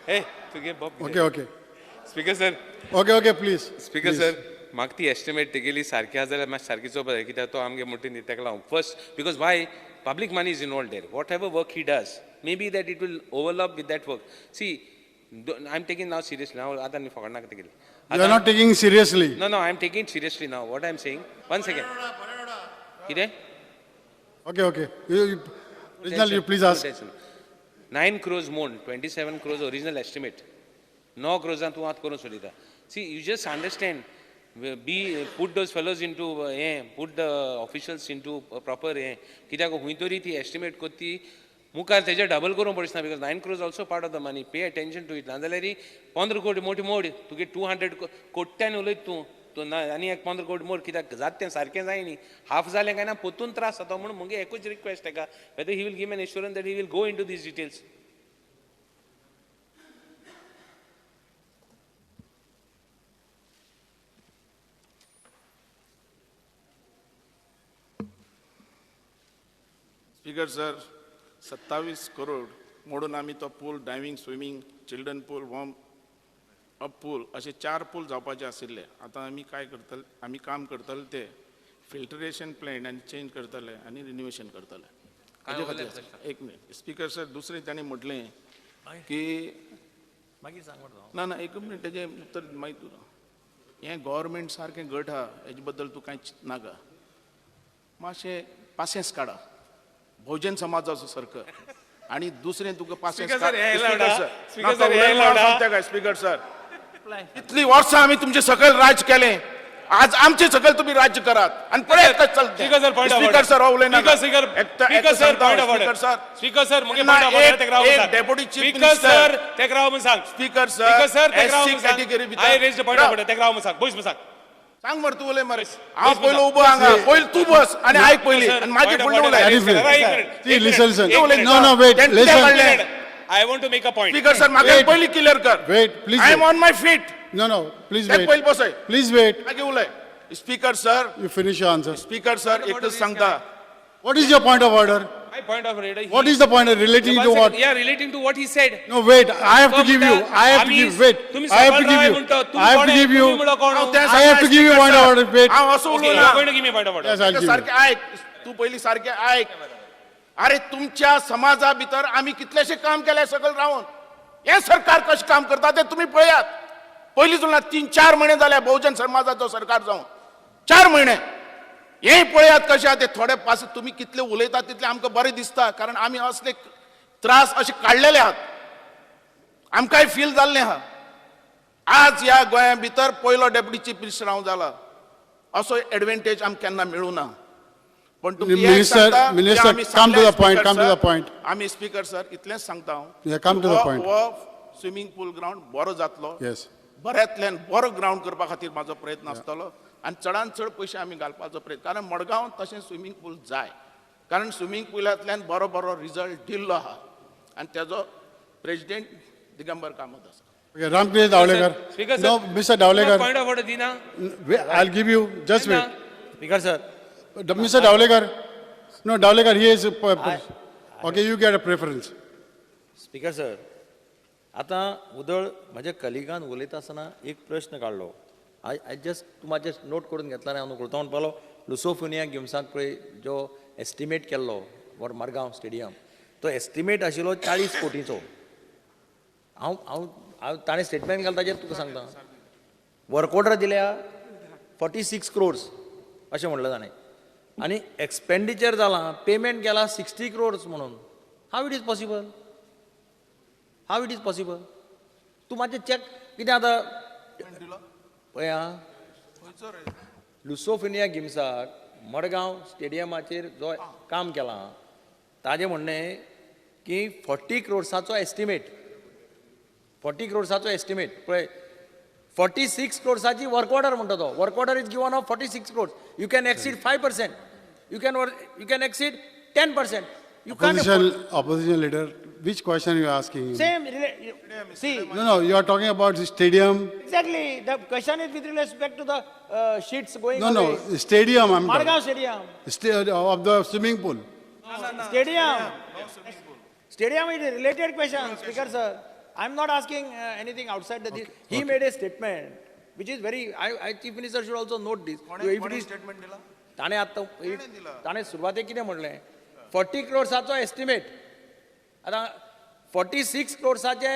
Hey, तुगे Bob. Okay, okay. Speaker sir. Okay, okay, please. Speaker sir, म्हाका ती एस्टिमेट तेगेली सारकी आसा जाल्यार मातशी सारकी चोवपा जाय, कित्याक तो आमगे मोटी न्ही तेका लागून. First because why public money is involved there, whatever work he does, maybe that it will overlap with that work. See, I am taking now seriously. हांव आतां न्ही फकाणां नाका केली. You are not taking seriously. No, no, I am taking seriously now. What I am saying, one second. कितें? Okay, okay. Original, you please ask. 9 crores mode, 27 crores original estimate. 9 crores तूं आतां करून सोडिता. See, you just understand, be put those fellows into हें, put the officials into proper हें. कित्याक खंय तरी ती एस्टिमेट कोत्ती मुखार तेजेर डबल करूंक पडना, because 9 crores also part of the money. Pay attention to it. नाजाल्यार 15 कोटी मोटी मोड, तुगे 200 कोट्यान उलयत तूं, तूं ना आनी एक 15 कोटी मोड, कित्याक जाता तें सारकें जाय न्ही. हाफ जालें काय ना पोतून त्रास जाता. म्हणून मुगे एकूच रिक्वेस्ट तेका, whether he will give an assurance that he will go into these details. Speaker sir, 27 crore मोडून आमी तो pool, diving, swimming, children pool, warm up pool अशे 4 पूल जावपाचे आशिल्ले. आतां आमी काय करतले, आमी काम करतले ते फिल्टरेशन प्लॅन्ट आनी चेंज करतले आनी रिनोवेशन करतले. ताजे खातीर एक मिनट स्पीकर सर. दुसरें ताणें म्हटलें की ना ना एक मिनट, तेजें उत्तर मागीर तूं हें गव्हर्मेंट सारकें घट आहा, हेजे बद्दल तूं कांय चिंतनाका, मातशें पासियेंस काडा, बहुजन समाजाचो सरकार. आनी दुसरें तुका पासियेंस स्पीकर सर, इतली वर्सां आमी तुमचे सकयल राज्य केलें, आज आमचे सकयल तुमी राज्य करात आनी पळयात कशें चलता. स्पीकर सर, हो उलयनाका. Speaker sir, deputy chief minister, speaker sir, SC category भितर सांग मरे, तूं उलय मरे. हांव पयलो उबो हांगा, पयलीं तूं बस आनी आयक पयलीं आनी मागीर फुडलें उलय. No, no, wait, listen. I want to make a point. Speaker sir, म्हाका पयलीं क्लियर कर. Wait, please. I am on my feet. No, no, please wait. पयलीं बसय. Please wait. मागीर उलय. Speaker sir, you finish your answer. Speaker sir, एकच सांगता. What is your point of order? My point of order. What is the point of relating to what? Yeah, relating to what he said. No, wait. I have to give you. I have to give. Wait. I have to give you. I have to give you. I have to give you point of order. Wait. Okay, you are going to give me point of order. Yes, I'll give you. सारकें आयक, तूं पयलीं सारकें आयक. अरे तुमच्या समाजा भितर आमी कितलेशे काम केले सकयल रावन, हें सरकार कशें काम करता तें तुमी पळयात. पयलीं तुलना 3-4 म्हयने जाले बहुजन समाजाचो सरकार जावन, 4 म्हयने. हें पळयात कशें आहा तें. थोडे पास तुमी कितले उलयतात तितलें आमकां बरें दिसता, कारण आमी असले त्रास अशे काडलेले आहात, आमकांय फील जाल्लें आहा. आज ह्या गोंया भितर पयलो डेप्युटी चीफ मिनिस्टर हांव जाला, असो एडवांटेज आमकां केन्ना मेळूं ना. पण आमी स्पीकर सर इतलेंच सांगता हांव, हो स्विमींग पूल ग्रावंड बरो जातलो, बऱ्यांतल्यान बरो ग्रावंड करपा खातीर म्हाजो प्रयत्न आसतलो आनी चडान चड पयशे आमी घालपाचो प्रयत्न, कारण मडगांव तशें स्विमींग पूल जाय, कारण स्विमींग पुलांतल्यान बरो बरो रिजल्ट दिल्लो आहा आनी तेजो प्रेजिडेंट दिगंबर कामत आसा. Ramkrishna Dhavlekar. No, Mr. Dhavlekar. Point of order Dina. I'll give you. Just wait. Speaker sir. Mr. Dhavlekar. No, Dhavlekar, he is. Okay, you get a preference. Speaker sir, आतां उदळ म्हज्या कलिगान उलयता आसतना एक प्रश्न काडलो. I just तूं म्हाजें नोट करून घेतला आनी हांव नकळटा म्हणपालो, लुसोफोनिया गेम्साक पळय जो एस्टिमेट केल्लो फॉर मडगांव स्टेडियम, तो एस्टिमेट आशिल्लो 40 कोटीचो. हांव हांव हांव ताणें स्टेटमेंट घालता ताचेर तुका सांगता. वर्क ऑर्डर दिल्या 46 क्रोर्स अशें म्हणलें ताणें, आनी एक्सपेंडिचर जालां, पेमेंट गेला 60 क्रोर्स म्हणून. How it is possible? How it is possible? तूं मातशें चॅक कितें आतां पळय आं, लुसोफिनिया गेम्साक मडगांव स्टेडियमाचेर जो काम केलां ताजें म्हणणें की 40 क्रोर्साचो एस्टिमेट, 40 क्रोर्साचो एस्टिमेट पळय, 46 क्रोर्साची वर्क ऑर्डर म्हणटा तो. Work order is given of 46 crores. You can exceed 5%, you can exceed 10%. You can't. Opposition leader, which question you are asking? Same. See. No, no, you are talking about the stadium. Exactly. The question is with respect to the sheets going. No, no, stadium. I'm Margao Stadium. Of the swimming pool. No, no, no. Stadium. Stadium is a related question, Speaker sir. I'm not asking anything outside the. Okay. He made a statement, which is very. I Chief Minister should also note this. If it is statement dila. ताणे आतां ताणे सुरवातेक कितें म्हणलें? 40 क्रोर्साचो एस्टिमेट, आतां 46 क्रोर्साचे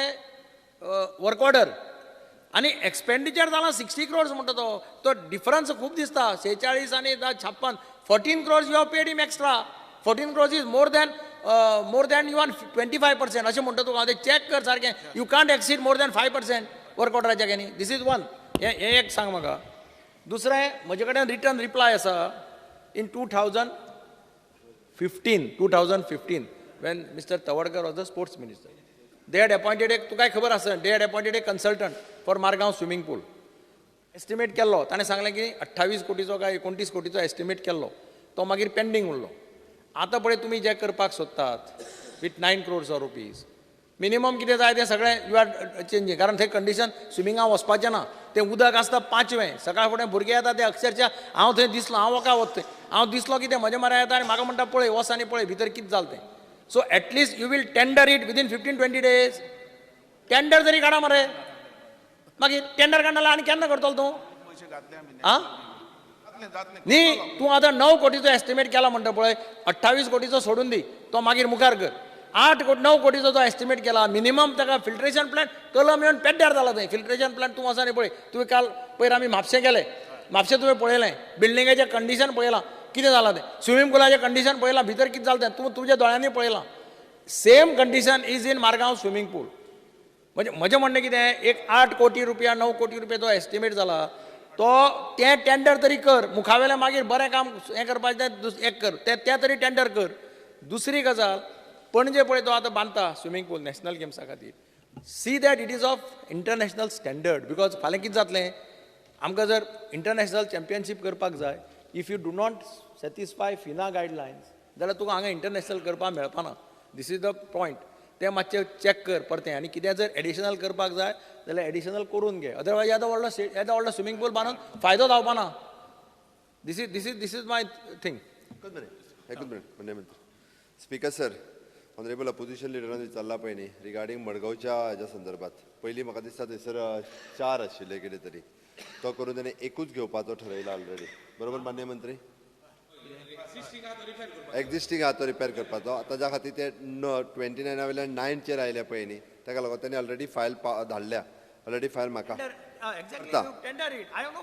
वर्क ऑर्डर आनी एक्सपेंडिचर जाला 60 क्रोर्स म्हणटा तो तो डिफरन्स खूब दिसता 46 आनी 56 14 crores you have paid him extra 14 crores is more than you on 25% अशें म्हणटा तुका हांव तें चॅक कर सारकें you can't exceed more than 5% work ऑर्डराच्या न्ही this is one हें एक सांग म्हाका दुसरें म्हजे कडेन रिटर्न रिप्लाय आसा in 2015 when Mr. Tawadkar was the sports minister. They had appointed a, तुकाय खबर आसा, they had appointed a consultant for Margao swimming pool. Estimate केल्लो, ताणें सांगलें की 28 कोटीचो काय 29 कोटीचो एस्टिमेट केल्लो, तो मागीर पेंडींग उरलो. आतां पळय तुमी जें करपाक सोदतात with 9 crores of rupees, minimum कितें जाय तें सगळें you are changing, कारण थंय कंडिशन स्विमिंगाक वचपाचें ना, तें उदक आसता पांचवें, सकाळ फुडें भुरगे येता ते अक्षरशः हांव थंय दिसलो, हांव वका वता थंय, हांव दिसलो की ते म्हज्या म्हऱ्या येता आनी म्हाका म्हणटा पळय वच आनी पळय भितर कितें जालें तें. So at least you will tender it within 15-20 days. Tender तरी काडा मरे, मागीर टेंडर काडना आनी केन्ना करतलो तूं? आं न्ही, तूं आतां 9 कोटीचो एस्टिमेट केला म्हणटा पळय, 28 कोटीचो सोडून दी, तो मागीर मुखार कर. 8-9 कोटीचो जो एस्टिमेट केला मिनिमम ताका फिल्ट्रेशन प्लांट कलम येवन पेड्ड्यार जाला थंय. फिल्ट्रेशन प्लांट तूं वच आनी पळय, तुवें काल पयर आमी म्हापशें गेले, म्हापशें तुवें पळयलें, बिल्डिंगेचें कंडिशन पळयलां कितें जालां तें, स्विमींग पुलाचें कंडिशन पळयलां भितर कितें जालां तें, तूं तुज्या दोळ्यांनी पळयलां. Same condition is in Margao swimming pool. म्हणजे म्हजें म्हणणें कितें, एक 8 कोटी रुपया 9 कोटी रुपया जो एस्टिमेट जाला तो तें टेंडर तरी कर, मुखावेलें मागीर बरें काम हें करपाचें तें एक कर, तें तरी टेंडर कर. दुसरी गजाल, पणजे पळय तो आतां बांदता स्विमींग पूल नॅशनल गेम्सा खातीर, see that it is of international standard, because फाल्यां कितें जातलें, आमकां जर इंटरनॅशनल चॅम्पियनशीप करपाक जाय, if you do not satisfy FINA guidelines जाल्यार तुका हांगा इंटरनॅशनल करपाक मेळपाना. This is the point. तें मातशें चॅक कर परतें, आनी कितें जर एडिशनल करपाक जाय जाल्यार एडिशनल करून घे, अदरवायज येदो व्हडलो स्विमींग पूल बांदून फायदो जावपाना. This is my thing. एकूच minute speaker sir, honourable opposition लिडरान विचारला पळय न्ही रिगार्डींग मडगांवच्या हेज्या संदर्भात, पयलीं म्हाका दिसता थंयसर 4 आशिल्ले कितें तरी, तो करून ताणें एकूच घेवपाचो ठरयला ऑलरेडी, बरोबर माननीय मंत्री? एक्झिस्टींग आहा तो रिपेर करपाचो. आतां ज्या खातीर ते 29 वयल्यान 9चेर आयले पळय न्ही, ताका लागून ताणें ऑलरेडी फायल धाडल्या, ऑलरेडी फायल म्हाका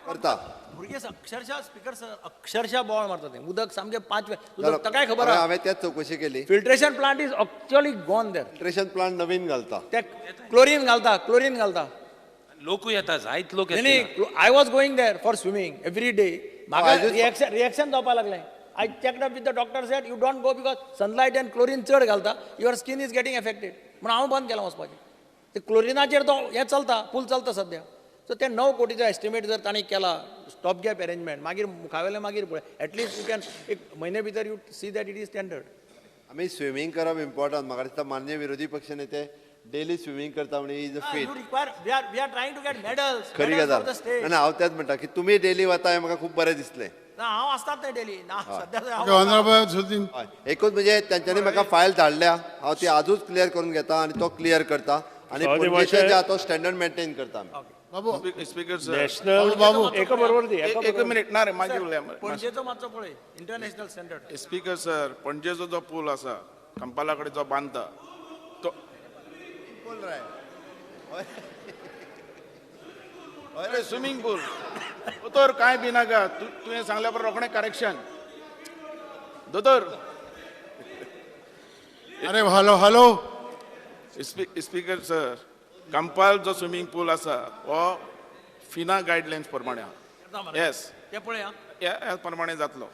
करता. भुरगे अक्षरशः स्पीकर सर अक्षरशः बोवाळ मारता ते, उदक सामकें पांचवें, ताकाय खबर आहा. हांवें तेच चवकशी केली. Filtration plant is actually gone there. Filtration plant नवीन घालता, ते क्लोरीन घालता, क्लोरीन घालता. लोकूय येता, जायत लोक. न्ही, I was going there for swimming every day, म्हाका रिएक्शन जावपाक लागलें. I checked up with the doctor, said you don't go because sunlight and chlorine चड घालता, your skin is getting affected, म्हणून हांव बंद केलां वचपाचें. ते क्लोरिनाचेर तो हें चलता, पूल चलता सद्या. सो ते 9 कोटीचो एस्टिमेट जर तांणी केला स्टॉप गॅप अरेंजमेंट, मागीर मुखावेलें मागीर पळय, एटलिस्ट you can एक म्हयने भितर you see that it is standard. आमी स्विमींग करप इम्पॉर्टंट, म्हाका दिसता माननीय विरोधी पक्ष नेते डेली स्विमींग करता म्हणजे is a fit. We are trying to get medals. खरी गजाल ना, हांव तेंच म्हणटा की तुमी डेली वता हें म्हाका खूब बरें दिसलें. ना, हांव आसतात न्ही डेली ना सद्या. एकूच म्हणजे तेंच्यांनी म्हाका फायल धाडल्या, हांव ती आजूच क्लियर करून घेता आनी तो क्लियर करता आनी पणजेचे जे तो स्टँडर्ड मेंटेन करता. बाबू स्पीकर सर, नॅशनल बाबू एका बरोबर दी, एक मिनिट ना रे, मागीर उलया. पणजेचो मातसो पळय इंटरनॅशनल स्टँडर्ड. स्पीकर सर, पणजेचो जो पूल आसा कंपाला कडेन जो बांदता तो अरे स्विमींग पूल दोतोर कांय बी नाका, तुवें सांगल्या बरोबर रोखडें करेक्शन दोतोर. अरे hello hello speaker sir, Campal जो स्विमींग पूल आसा हो फिना गायडलायन्स प्रमाणे आहा. येस, ह्या प्रमाणे जातलो.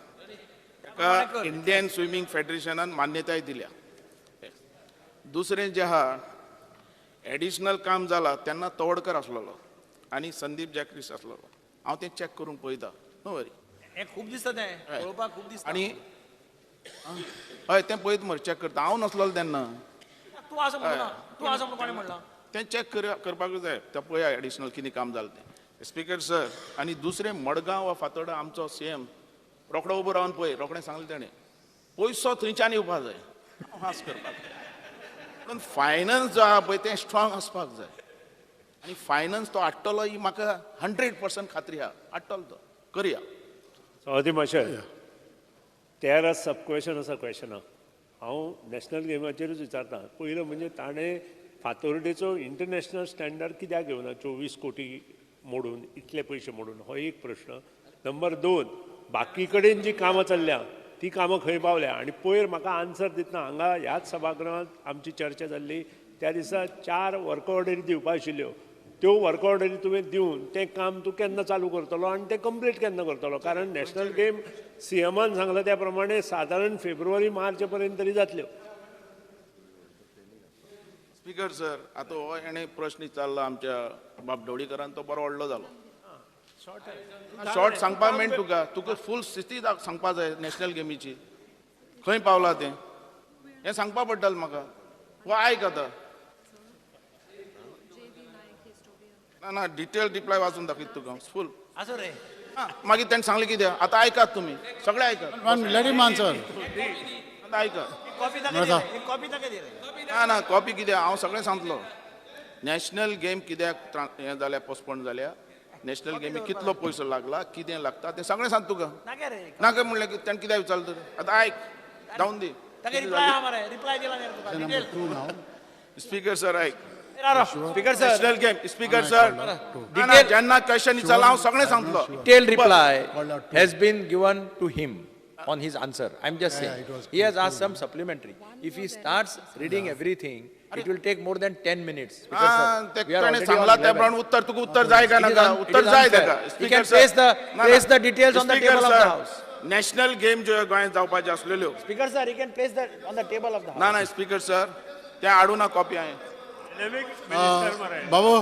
ताका इंडियन स्विमींग फेडरेशनान मान्यताय दिल्या. दुसरें जें आहा एडिशनल काम जाला तेन्ना तवडकर आसलेलो आनी संदीप जॅक्रीस आसलेलो, हांव तें चॅक करूंक पळयता, नो वरी. हें खूब दिसता तें पळोवपाक खूब दिसता. आनी हय तें पळयत मरे, चॅक करता. हांव नासलेलो तेन्ना. तूं आसा म्हणून, तूं आसा म्हणून कोणें म्हणलां? तें चॅक करपाक जाय, तें पळया एडिशनल कितें काम जालें तें. स्पीकर सर, आनी दुसरें मडगांव वा फातोर्डा आमचो सीएम रोखडो उबो रावन पळय, रोखडें सांगलें तेणें, पयसो थंयच्यान येवपाक जाय, हांस करपाक जाय. पूण फायनान्स जो आहा पळय तें स्ट्रॉंग आसपाक जाय, आनी फायनान्स तो हाडटलो ही म्हाका 100% खात्री आहा, हाडटलो तो, करया. सभापती माशय, 13 सब क्वेश्चन आसा क्वेश्चनाक, हांव नॅशनल गेमाचेरूच विचारता. पयलो म्हणजे ताणें फातोर्डेचो इंटरनॅशनल स्टँडर्ड कित्याक घेवना 24 कोटी मोडून इतले पयशे मोडून हो एक प्रश्न. नंबर 2, बाकी कडेन जी कामां चल्ल्या ती कामां खंय पावल्या? आनी पयर म्हाका आन्सर दितना हांगा ह्याच सभागृहांत आमची चर्चा जाल्ली त्या दिसा 4 वर्क ऑर्डरी दिवपा आशिल्ल्यो, त्यो वर्क ऑर्डरी तुवें दिवन तें काम तूं केन्ना चालू करतलो आनी तें कंप्लीट केन्ना करतलो? कारण नॅशनल गेम सीएमान सांगला त्या प्रमाणे सादारण फेब्रुवारी मार्च पर्यंत तरी जातल्यो. स्पीकर सर, आतां हो हेणें प्रश्न विचारला आमच्या बाब ढवळीकरान, तो बरो व्हडलो जालो. शॉर्ट सांगपा मेळटा तुका, तुका फूल स्थिती सांगपा जाय नॅशनल गेमीची खंय पावला तें हें सांगपा पडटलें म्हाका. हो आयक आतां ना ना डिटेल रिप्लाय वाचून दाखयता तुका फूल. आसूं रे. मागीर तेणें सांगलें कितें आतां आयकात तुमी सगळे आयकात. आतां आयकात. ना ना कॉपी कितें हांव सगळें सांगतलो. नॅशनल गेम कित्याक हें जाल्या पोस्टपोन जाल्या, नॅशनल गेमी कितलो पयसो लागला, कितें लागता तें सगळें सांग तुका. नाका म्हणलें की तेणें कित्याक विचारलें तर? आतां आयक जावन दी. स्पीकर सर आयक. Speaker sir, national game speaker sir जेन्ना क्वेश्चन विचारला हांव सगळें सांगतलो. Detailed reply has been given to him on his answer. I'm just saying, he has asked some supplementary. If he starts reading everything, it will take more than 10 minutes. तेणें सांगला त्या प्रमाणे उत्तर तुका उत्तर जाय काय नाका? उत्तर जाय ताका. He can place the details on the table of the house. National game ज्यो गोंयांत जावपाच्यो आसलेल्यो. Speaker sir, he can place that on the table of the house. ना ना स्पीकर सर, तें हाडूं ना कॉपी हांवें. बाबू,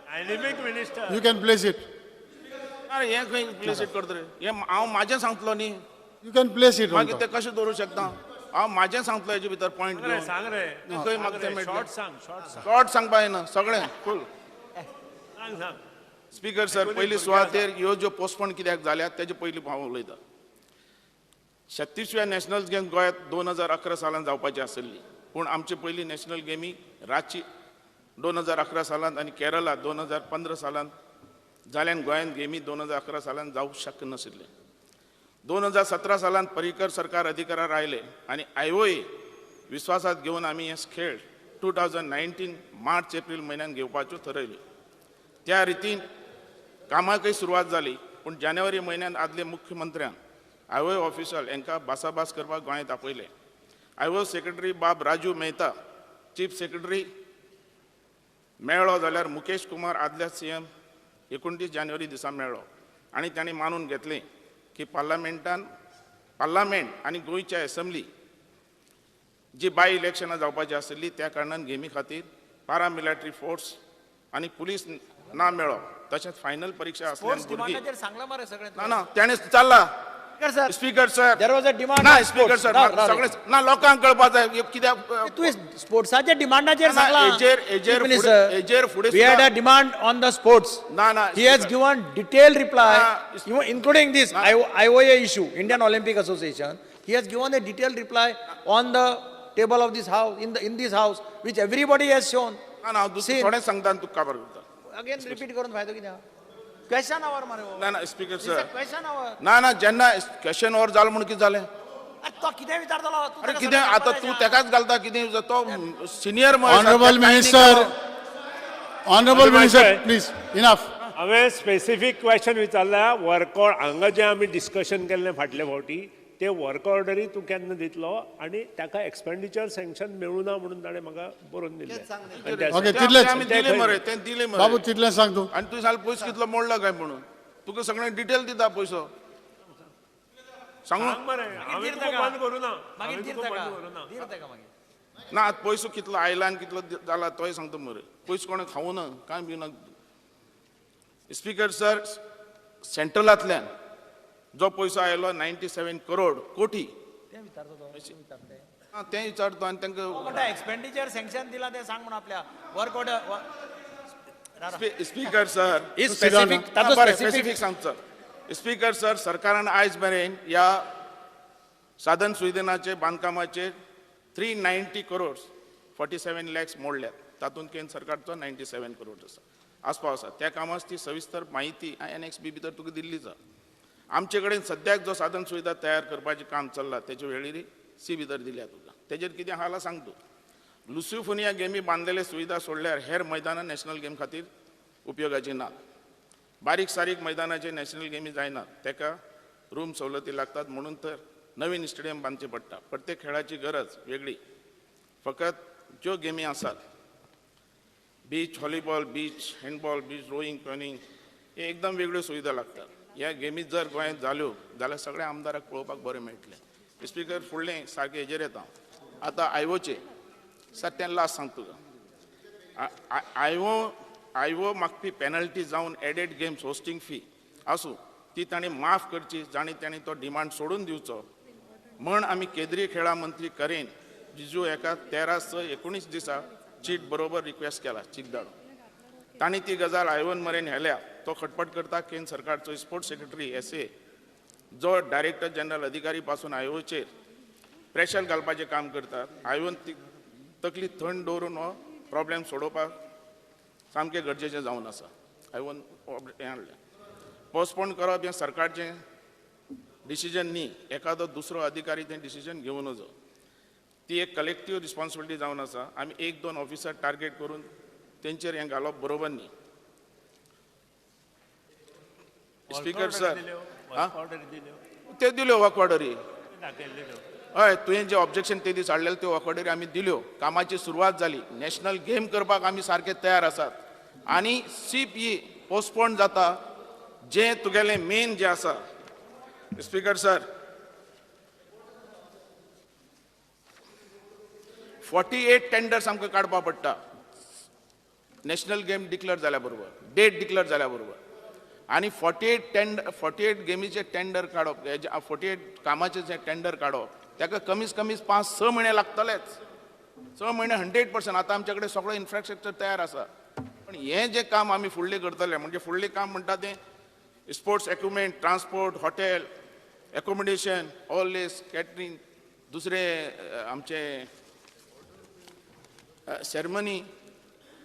dynamic minister, you can place it. अरे हें खंय प्लेस it करता रे? हें हांव म्हाजें सांगतलो न्ही. You can place it. मागीर तें कशें दवरूंक शकता? हांव म्हाजें सांगतलो हेजे भितर पॉयंट घेवन. सांग रे खंय म्हाका तें मेळटलें? शॉर्ट सांग, शॉर्ट सांगपा येना सगळें फूल. सांग सांग. स्पीकर सर, पयली सुवातेर ह्यो ज्यो पोस्टपोन कित्याक जाल्यात तेजे पयलीं हांव उलयतां. 36व्या नॅशनल गेम गोंयांत 2011 सालान जावपाची आशिल्ली, पूण आमची पयली नॅशनल गेमी रांची 2011 सालांत आनी केरला 2015 सालांत जाल्यान गोंयांत गेमी 2011 सालांत जावंक शक्य नाशिल्लें. 2017 सालांत पर्रीकर सरकार अधिकारार आयले आनी आयओए विस्वासांत घेवन आमी हे खेळ 2019 मार्च एप्रील म्हयन्यान घेवपाच्यो थरयल्यो. त्या रितीन कामाकय सुरवात जाली, पूण जानेवारी म्हयन्यान आदले मुख्यमंत्र्यान आयओए ऑफिसर हांकां भासाभास करपाक गोंयांत आपयले. आयओ सेक्रेटरी बाब राजू मेहता चीफ सेक्रेटरी मेळ्ळो जाल्यार मुकेश कुमार आदल्या सीएम 29 जानेवारी दिसा मेळ्ळो आनी तांणी मानून घेतलें की पार्लामेंट आनी गोंयच्या एसेंब्ली जी बाय इलेक्शनां जावपाची आशिल्ली त्या कारणान गेमी खातीर पारामिलिटरी फोर्स आनी पुलीस ना मेळ्ळो. तशेंच फायनल परीक्षा आसल्यान भुरगीं ना ना तेणें चल्ला. Speaker sir, there was a demand. ना स्पीकर सर, सगळें ना लोकांक कळपा जाय कित्याक तुवें स्पोर्ट्साच्या डिमांडाचेर सांगलां. हेजेर फुडें we had a demand on the sports. ना ना, he has given detailed reply including this IOA issue, Indian Olympic Association. He has given a detailed reply on the table of this house, in this house, which everybody has shown. ना ना, थोडें सांगता तुका काबार करता. अगेन रिपीट करून फायदो कितें? क्वेश्चन our मरे. ना ना स्पीकर सर, क्वेश्चन our. ना ना, जेन्ना क्वेश्चन our जालो म्हूण कितें जालें? तो कितें विचारतलो? अरे कितें आतां तूं तेकाच घालता कितें? तो senior. Honourable minister, honourable minister, please enough. हांवें स्पेसिफीक क्वेश्चन विचारला. वर्क हांगा जें आमी डिस्कशन केल्लें फाटले फावटी ते वर्क ऑर्डरी तूं केन्ना दितलो आनी ताका एक्सपेंडिचर सँक्शन मेळूं ना म्हणून ताणें म्हाका बरोवन दिल्लें. तें दिलें बाबू, तितलें सांग तूं. आनी तुवें सांगलें पयसो कितलो मोडला काय म्हणून, तुका सगळें डिटेल दिता पयसो. सांगू ना आतां पयसो कितलो आयला आनी कितलो जाला तोय सांगता मरे. पयसो कोणें खावूं ना कांय बी ना. स्पीकर सर, सेंट्रलांतल्यान जो पयसो आयलो 97 करोड कोटी तें विचारतो आनी तांकां एक्सपेंडिचर सँक्शन दिला तें सांग म्हूण आपल्या work order. Speaker sir, specific सांगचो. स्पीकर सर, सरकारान आयज मेरेन ह्या साधन सुविधांचे बांदकामाचेर 390 करोड 47 लॅक्स मोडल्यात. तातूंत केंद्र सरकारचो 97 करोड आसा आसपाव आसा. त्या कामाच ती सविस्तर माहिती एनएक्स बी भितर तुका दिल्लीच आसा. आमचे कडेन सद्याक जो साधन सुविधा तयार करपाचें काम चल्लां तेचे वेळेरी सी भितर दिल्या तुका. तेजेर कितें आहा सांग तूं. लुसिफोनिया गेमी बांदलेले सुविधा सोडल्यार हेर मैदानां नॅशनल गेम खातीर उपयोगाची नात. बारीक सारीक मैदानाचे नॅशनल गेमी जायनात, तेका रूम सवलती लागतात, म्हणून तर नवीन स्टेडियम बांदचे पडटा. प्रत्येक खेळाची गरज वेगळी. फकत ज्यो गेमी आसात beach volleyball, beach handball, beach rowing, canoeing हे एकदम वेगळ्यो सुविधा लागतात. ह्या गेमी जर गोंयांत जाल्यो जाल्यार सगळ्या आमदाराक पळोवपाक बरें मेळटलें. स्पीकर फुडलें सारकें हेजेर येता हांव. आतां आयवोचें सर तें लास्ट सांगता तुका. आयवो मागपी पेनल्टी जावन एडेड गेम्स होस्टींग फी आसूं ती तांणी माफ करची, जाणी तांणी तो डिमांड सोडून दिवचो म्हण आमी केंद्रीय खेळां मंत्री करेन रिजू हेका 13/6/19 दिसा चीट बरोबर रिक्वेस्ट केला, चीट धाडून. तांणी ती गजाल आयवन मरेन हेल्या. तो खटपट करता केंद्र सरकारचो स्पोर्ट्स सेक्रेटरी एस ए जो डायरेक्टर जनरल अधिकारी पासून आयोचेर प्रेशर घालपाचें काम करतात. आयोन ती तकली थंड दवरून हो प्रॉब्लेम सोडोवपाक सामकें गरजेचें जावन आसा. आयोन हें हाडलें. पोस्टपोन करप हें सरकारचें डिसिजन न्ही, एखादो दुसरो अधिकारी तें डिसिजन घेवन नजो. ती एक कलेक्टीव रिस्पॉन्सिबिलिटी जावन आसा. आमी एक दोन ऑफिसर टार्गेट करून तेंचेर हें घालप बरोबर न्ही. स्पीकर सर त्यो दिल्यो वर्क ऑर्डरी. हय, तुवें जे ऑब्जेक्शन ते दीस हाडलेले त्यो वर्क ऑर्डरी आमी दिल्यो. कामाची सुरवात जाली. नॅशनल गेम करपाक आमी सारके तयार आसात. आनी सी पी पोस्टपोन जाता जें तुगेलें मेन जें आसा. स्पीकर सर 48 टेंडर्स आमकां काडपा पडटा नॅशनल गेम डिक्लेअर जाल्या बरोबर, डेट डिक्लेअर जाल्या बरोबर. आनी 48 गेमीचे टेंडर काडप, 48 कामाचे जे टेंडर काडप ताका कमीत कमी 5-6 म्हयने लागतलेच. 6 म्हयने 100%. आतां आमचे कडेन सगळो इन्फ्रास्ट्रक्चर तयार आसा. पण हें जें काम आमी फुडलें करतले म्हणजे फुडलें काम म्हणटा तें sports equipment, transport, hotel, accommodation, all this catering, दुसरें आमचें ceremony,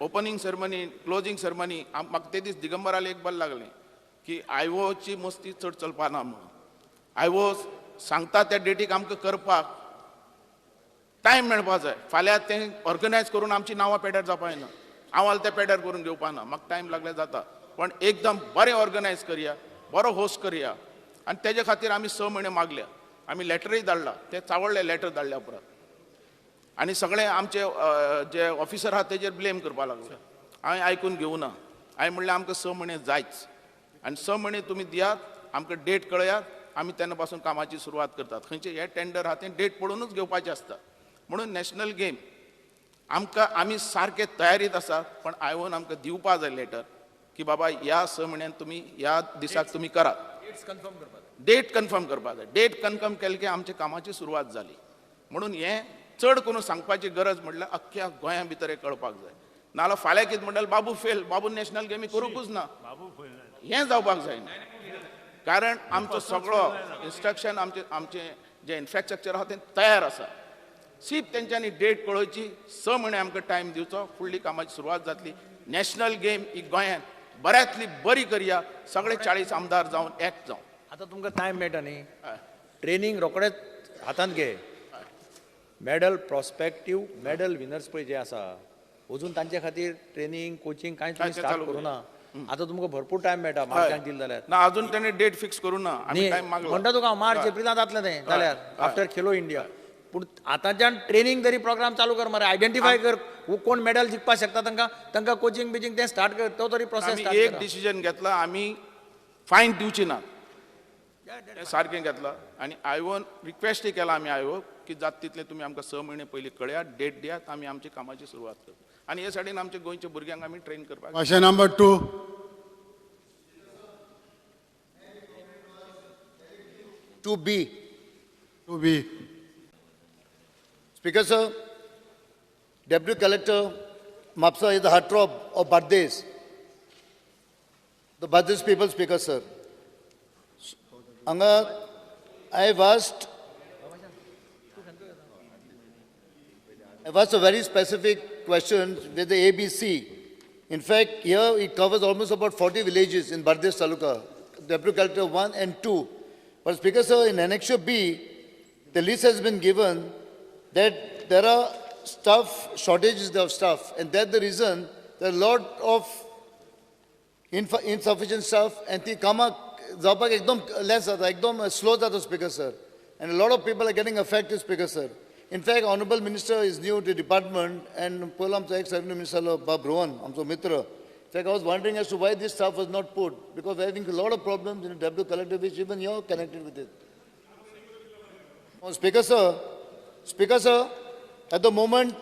opening ceremony, closing ceremony. म्हाका ते दीस दिगंबराले एक बल लागलें की आयवोची मस्ती चड चलपा ना म्हणून. आयवो सांगता त्या डेटीक आमकां करपाक टायम मेळपा जाय. फाल्यां तें ऑर्गनायज करून आमची नांवां पेड्यार जावपा जायना. हांव आल तें पेड्यार करून घेवपा ना, म्हाका टायम लागल्यार जाता. पण एकदम बरें ऑर्गनायज करया, बरो होस्ट करया. आनी तेजे खातीर आमी 6 म्हयने मागल्या. आमी लेटरूय धाडला, ते चावडले लेटर धाडल्या उपरांत. आनी सगळे आमचे जे ऑफिसर आहा तेजेर ब्लेम करपाक लागले. हांवें आयकून घेवना. हांवें म्हणलें आमकां 6 म्हयने जायच आनी 6 म्हयने तुमी दियात, आमकां डेट कळयात, आमी तेन्ना पासून कामाची सुरवात करतात. खंयचे हे टेंडर आहा तें डेट पळोवनूच घेवपाचें आसता. म्हणून नॅशनल गेम आमकां आमी सारके तयारीत आसात, पण आयोन आमकां दिवपा जाय लेटर की बाबा ह्या 6 म्हयन्यान तुमी ह्या दिसाक तुमी करात. डेट कन्फर्म करपाक जाय. डेट कन्फर्म केले की आमच्या कामाची सुरवात जाली. म्हणून हें चड करून सांगपाची गरज म्हणल्यार अख्ख्या गोंया भितर हें कळपाक जाय. नाजाल्यार फाल्यां कितें म्हणटाले बाबू फेल, बाबू नॅशनल गेमी करूंकूच ना, हें जावपाक जायना. कारण आमचो सगळो इन्स्ट्रक्शन आमचें आमचें जें इन्फ्रास्ट्रक्चर आहा तें तयार आसा. सीप तेंच्यांनी डेट कळोवची, 6 म्हयने आमकां टायम दिवचो, फुडली कामाची सुरवात जातली. नॅशनल गेम ही गोंयांत बऱ्यांतली बरी करया, सगळे 40 आमदार जावन एक जावन. आतां तुमकां टायम मेळटा न्ही, ट्रेनींग रोखडेच हातांत घे. मेडल प्रोस्पेक्टीव मेडल विनर्स पळय जे आसा अजून तांचे खातीर ट्रेनींग कोचिंग कांय तुमी स्टार्ट करूं ना. आतां तुमकां भरपूर टायम मेळटा मार्चाक दिले जाल्यार. ना अजून ताणें डेट फिक्स करूं ना, आमी टायम मागला म्हणटा तुका हांव, मार्च एप्रिलांत जातलें तें जाल्यार आफ्टर खेलो इंडिया. पूण आतांच्यान ट्रेनींग तरी प्रोग्राम चालू कर मरे, आयडेंटिफाय कर कोण मेडल जिखपाक शकता तांकां, तांकां कोचिंग बिचिंग तें स्टार्ट कर, तो तरी प्रोसेस. एक डिसिजन घेतला आमी, फायन दिवची ना तें सारकें घेतलां. आनी आयोन रिक्वेस्टय केला आमी आयोग की जाता तितलें तुमी आमकां 6 म्हयने पयलीं कळयात, डेट दियात, आमी आमची कामाची सुरवात करता. आनी हे सायडीन आमच्या गोंयच्या भुरग्यांक आमी ट्रेन करपाक. Question number 2. 2B. 2B. Speaker sir, Deputy Collector Mapsa is the heartthrob of Bardez. The Bardez people, Speaker sir. Anga, I have asked a very specific question with the ABC. In fact, here it covers almost about 40 villages in Bardez Taluka, Deputy Collector 1 and 2. But Speaker sir, in Annexure B, the list has been given that there are staff shortages of staff, and that's the reason there are a lot of insufficient staff and ती कामां जावपाक एकदम less जाता, एकदम slow जाता, Speaker sir. And a lot of people are getting affected, Speaker sir. In fact, Honorable Minister is new to the department, and पयलो आमचो ex revenue minister बाब रोहन, आमचो मित्र. In fact, I was wondering as to why this staff was not put, because we are having a lot of problems in the W collector, which even you are connected with it. Oh, Speaker sir, at the moment,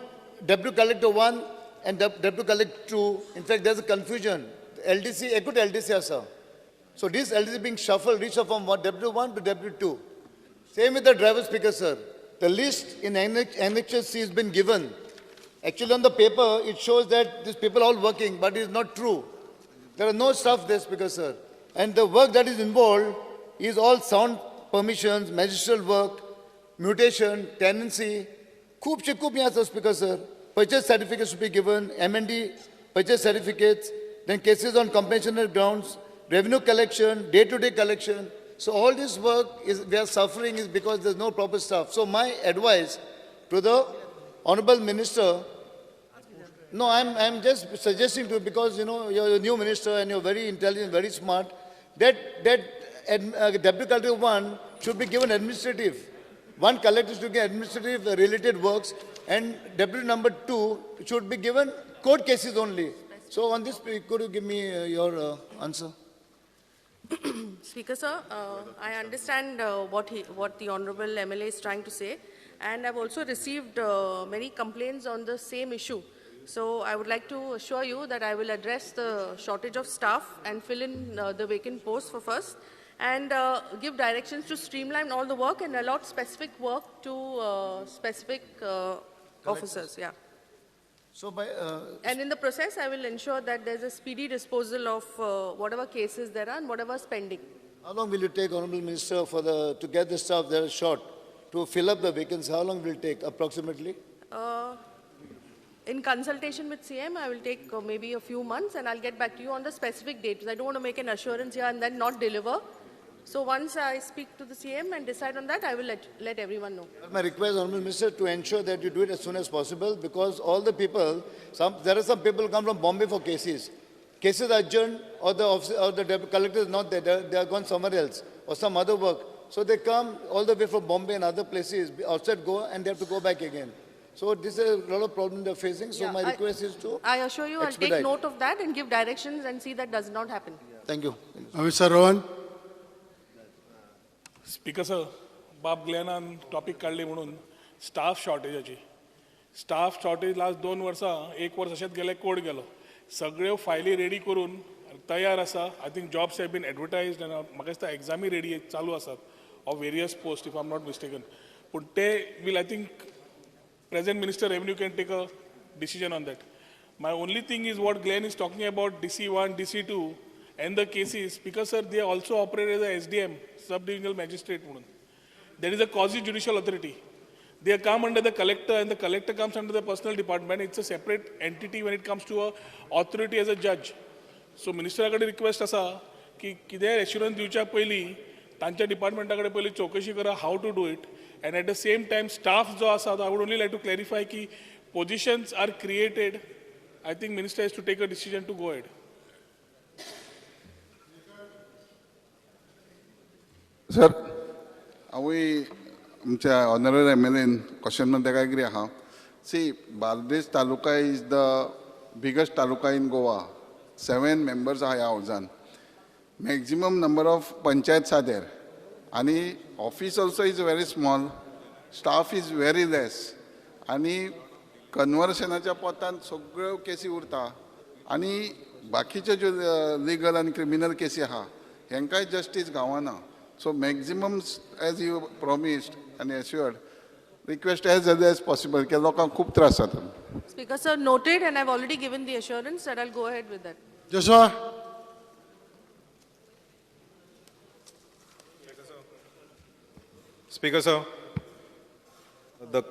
Deputy Collector 1 and Deputy Collector 2, in fact, there's a confusion. LDC, ekut LDC asa. So this LDC being shuffled, reshuffled from Deputy 1 to Deputy 2. Same with the driver, Speaker sir. The list in Annexure C has been given. Actually, on the paper, it shows that these people are all working, but it is not true. There are no staff there, Speaker sir. And the work that is involved is all sound permissions, magisterial work, mutation, tenancy. Khub che Speaker sir. Purchase certificates should be given, M&D, purchase certificates, then cases on compassionate grounds, revenue collection, day-to-day collection. So all this work is we are suffering is because there's no proper staff. So my advice to the Honorable Minister, no, I'm just suggesting to you, because you know you're a new minister and you're very intelligent, very smart, that Deputy Collector 1 should be given administrative. One collector should get administrative related works, and Deputy number 2 should be given court cases only. So on this, could you give me your answer? Speaker sir, I understand what the Honorable MLA is trying to say, and I've also received many complaints on the same issue. So I would like to assure you that I will address the shortage of staff and fill in the vacant posts for first, and give directions to streamline all the work and allot specific work to specific officers. Yeah. So by, and in the process, I will ensure that there's a speedy disposal of whatever cases there are and whatever spending. How long will it take, Honorable Minister, for the to get the staff that are short, to fill up the vacancy? How long will it take, approximately? In consultation with CM, I will take maybe a few months, and I'll get back to you on the specific date. I don't want to make an assurance here and then not deliver. So once I speak to the CM and decide on that, I will let everyone know. My request, Honorable Minister, to ensure that you do it as soon as possible, because all the people, there are some people who come from Bombay for cases. Cases are adjourned, or the officer, or the collector is not there, they are gone somewhere else or some other work. So they come all the way from Bombay and other places, outside Goa, and they have to go back again. So this is a lot of problem they're facing. So yeah, my request is to I assure you, expedite. I'll take note of that and give directions and see that does not happen. Yeah. Thank you. Mr. Rohan. Speaker sir, बाब ग्लॅनान टॉपीक काडली म्हणून स्टाफ शॉर्टेजाची. स्टाफ शॉर्टेज लास्ट 2 वर्सां, 1 वर्स अशेंच गेलें, कोड गेलो. सगळ्यो फायली रेडी करून तयार आसा. I think jobs have been advertised and म्हाका दिसता एग्जामी रेडी चालू आसात of various post, if I am not mistaken. पूण ते will, I think present minister revenue can take a decision on that. My only thing is what Glenn is talking about, DC1, DC2 and the cases, because sir, they also operate as a SDM, sub-divisional magistrate. There is a quasi-judicial authority. They come under the collector, and the collector comes under the personal department. It's a separate entity when it comes to a authority as a judge. So minister कडेन request आसा की कितें assurance दिवच्या पयलीं तांच्या डिपार्टमेंटा कडेन पयलीं चवकशी करा how to do it, and at the same time staff जो आसा, I would only like to clarify की positions are created. I think minister has to take a decision to go ahead. Sir, हांवूय आमच्या honourable M L N question ताका एग्री आहा. See, Bardez taluka is the biggest taluka in Goa. 7 members आहा ह्या हावजान. Maximum number of panchayats are there. आनी office also is very small, staff is very less. आनी कन्वर्सनाच्या पोतान सगळ्यो केसी उरता आनी बाकीच्यो ज्यो लिगल आनी क्रिमिनल केसी आहा हेंकांय जस्टीस गावना. So maximum, as you promised and assured, request as early as possible. की लोकांक खूब त्रास जाता. Speaker sir, noted, and I've already given the assurance that I'll go ahead with that. Joshua. Speaker sir, the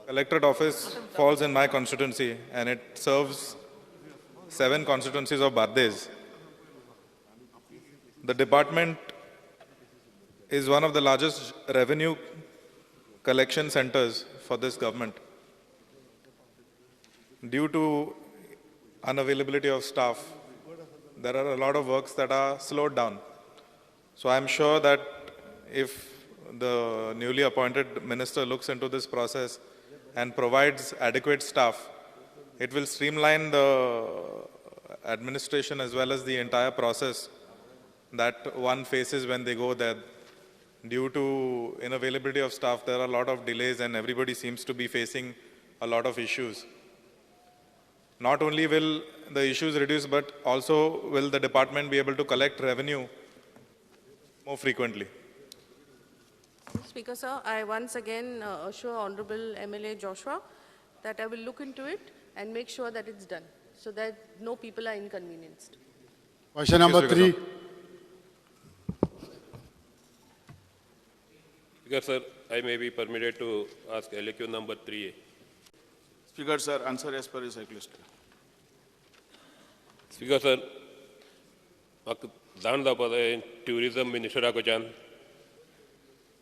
collectorate office falls in my constituency and it serves 7 constituencies of Bardez. The department is one of the largest revenue collection centers for this government. Due to unavailability of staff, there are a lot of works that are slowed down. So I'm sure that if the newly appointed minister looks into this process and provides adequate staff, it will streamline the administration as well as the entire process that one faces when they go there. Due to inavailability of staff, there are a lot of delays and everybody seems to be facing a lot of issues. Not only will the issues reduce, but also will the department be able to collect revenue more frequently. Speaker, sir, I once again assure Honorable MLA Joshua that I will look into it and make sure that it's done so that no people are inconvenienced. Question number 3. Speaker, sir, I may be permitted to ask LAQ number 3A. Speaker, sir, answer as per his request. Speaker, sir, म्हाका जाण जावपा जाय ट्युरिजम मिनिस्टरा कडच्यान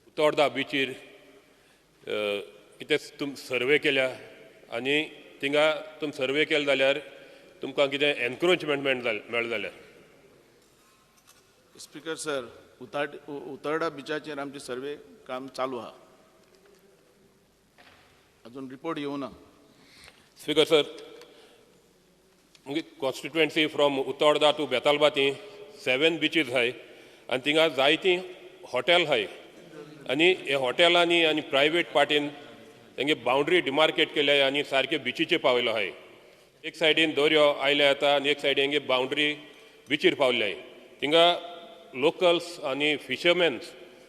उतोर्दा बिचीर कितें तुम सर्वे केल्या आनी थिंगा तुम सर्वे केले जाल्यार तुमकां कितें एनक्रोचमेंट मेळ्ळें जाल्यार. स्पीकर सर, उतर्डा बिचाचेर आमचे सर्वे काम चालू आहा, अजून रिपोर्ट येवना. स्पीकर सर, मुगे constituency from Utorda to Betalbatim 7 beaches आहाय आनी थिंगा जायतीं हॉटेल आहाय आनी हे हॉटेलांनी आनी प्रायवेट पार्टीन तेंगे बाउंड्री डिमार्केट केल्या आनी सारके बिचीचे पावयलो आहाय. एक सायडीन दर्यो आयले येता आनी एक सायडीन हेंगे बाउंड्री बिचीर पावले आहाय. थिंगा लोकल्स आनी फिशरमॅन्स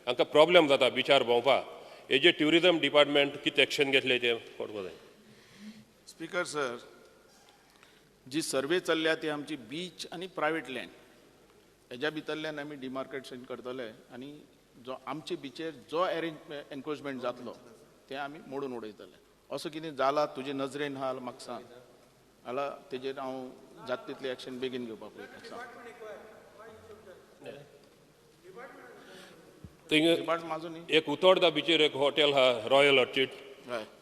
हांकां प्रॉब्लम जाता बिचार भोंवपा. हेजे ट्युरिजम डिपार्टमेंट कितें एक्शन घेतलें तें कळपाक जाय. स्पीकर सर, जी सर्वे चल्ल्या ती आमची बीच आनी प्रायवेट लँड हेज्या भितरल्यान आमी डिमार्केशन करतले आनी जो आमचे बिचेर जो एनक्रोचमेंट जातलो तें आमी मोडून उडयतले. असो कितें जाला तुजे नजरेन आहा म्हाका सांग, जाल्यार तेजेर हांव जाता तितलें एक्शन बेगीन घेवपाक पळयता. सांग. एक उतोर्दा बिचेर एक हॉटेल आहा रॉयल ऑर्चिड,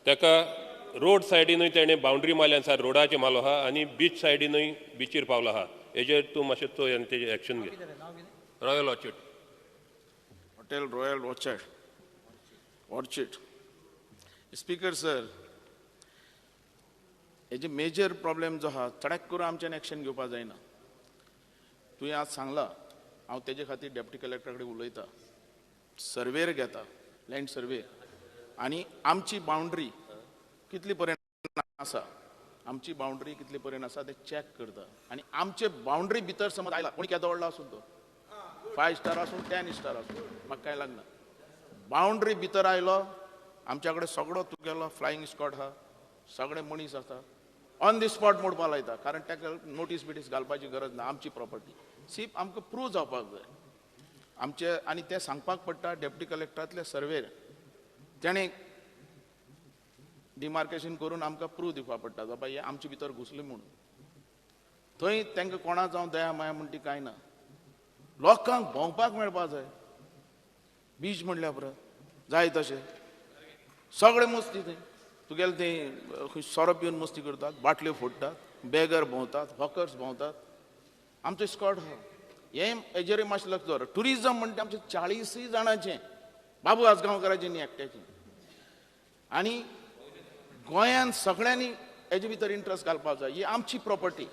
तेका रोड सायडीनूय तेणें बाउंड्री मारल्या सार रोडाचेर मारलो आहा आनी बीच सायडीनूय बिचीर पावलो आहा. हेजेर तूं मातशें चोय आनी तेजेर एक्शन घे. Royal Orchid hotel, Royal Orchard Orchid. Speaker sir, हेजे मेजर प्रॉब्लेम जो आहा चडाक करून आमच्यान एक्शन घेवपाक जायना. तुवें आज सांगलां, हांव तेजे खातीर डेप्युटी कलेक्टरा कडेन उलयता, सर्वेर घेता, लँड सर्वे, आनी आमची बाउंड्री कितली पर्यंत आसा, आमची बाउंड्री कितली पर्यंत आसा तें चॅक करता आनी आमचे बाउंड्री भितर समज आयला कोण केदो व्हडलो आसूं तो 5 स्टार आसूं 10 स्टार आसूं म्हाका कांय लागना, बाउंड्री भितर आयलो आमच्या कडेन सगळो तुगेलो फ्लायिंग स्कॉड आहा, सगळे मनीस आसा, ऑन the spot मोडपा लायता, कारण ताका नोटीस बिटीस घालपाची गरज ना. आमची प्रॉपर्टी सीप आमकां प्रूव जावपाक जाय आमचे, आनी तें सांगपाक पडटा डेप्युटी कलेक्टरांतले सर्वेर तेणें डिमार्केशन करून आमकां प्रूव दिवपाक पडटा बाबा हे आमचे भितर घुसले म्हणून. थंय तांकां कोणा जावं दया माया म्हण ती कांय ना, लोकांक भोंवपाक मेळपाक जाय. बीच म्हणल्या उपरांत जाय तशें सगळे मस्ती थंय तुगेले थंय सोरो पिवन मस्ती करतात, बाटल्यो फोडटात, बेगर भोंवतात, हॉकर्स भोंवतात. आमचो स्कॉड आहा हें हेजेरूय मातशें लक्ष दवर. ट्युरिजम म्हणटा आमचें 40 जाणांचें, बाबू आजगांवकाराचें न्ही एकट्याचें, आनी गोंयान सगळ्यांनी हेजे भितर इंट्रस्ट घालपाक जाय. ही आमची प्रॉपर्टी,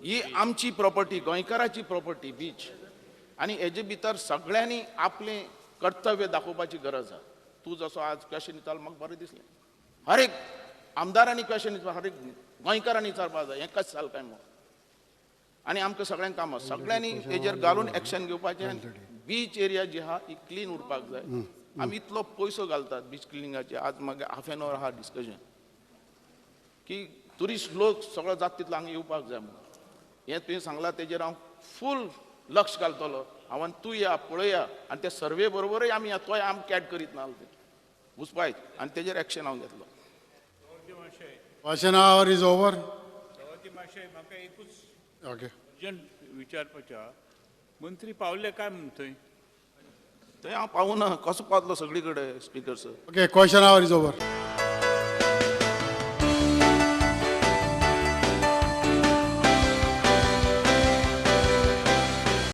ही आमची प्रॉपर्टी, गोंयकाराची प्रॉपर्टी बीच, आनी हेजे भितर सगळ्यांनी आपलें कर्तव्य दाखोवपाची गरज आहा. तूं जसो आज क्वेशन विचारलो म्हाका बरें दिसलें, हर एक आमदारांनी क्वेशन विचार, हर एक गोंयकारांनी विचारपाक जाय हें कशें जालें काय म्हणून. आनी आमकां सगळ्यांक काम आसा, सगळ्यांनी हेजेर घालून एक्शन घेवपाचें. आनी बीच एरिया जी आहा ही क्लीन उरपाक जाय. आमी इतलो पयसो घालतात बीच क्लिनिंगाचे, आज मागीर हाफ एन our आहा डिस्कशन की ट्युरिस्ट लोक सगळो जाता तितलो हांगा येवपाक जाय म्हणून. हें तुवें सांगलां तेजेर हांव फूल लक्ष घालतलो. हांव तूं या पळया आनी ते सर्वे बरोबरूय आमी या, तोय आमकां कॅट करीत ना तें घुसपायत आनी तेजेर एक्शन हांव घेतलो. Question hour is over. म्हाका एकूच ओके अर्जंट विचारपाचें, मंत्री पावले काय म्हण थंय? थंय हांव पावना, कसो पावतलो सगळी कडेन speaker sir. Okay, question hour is over.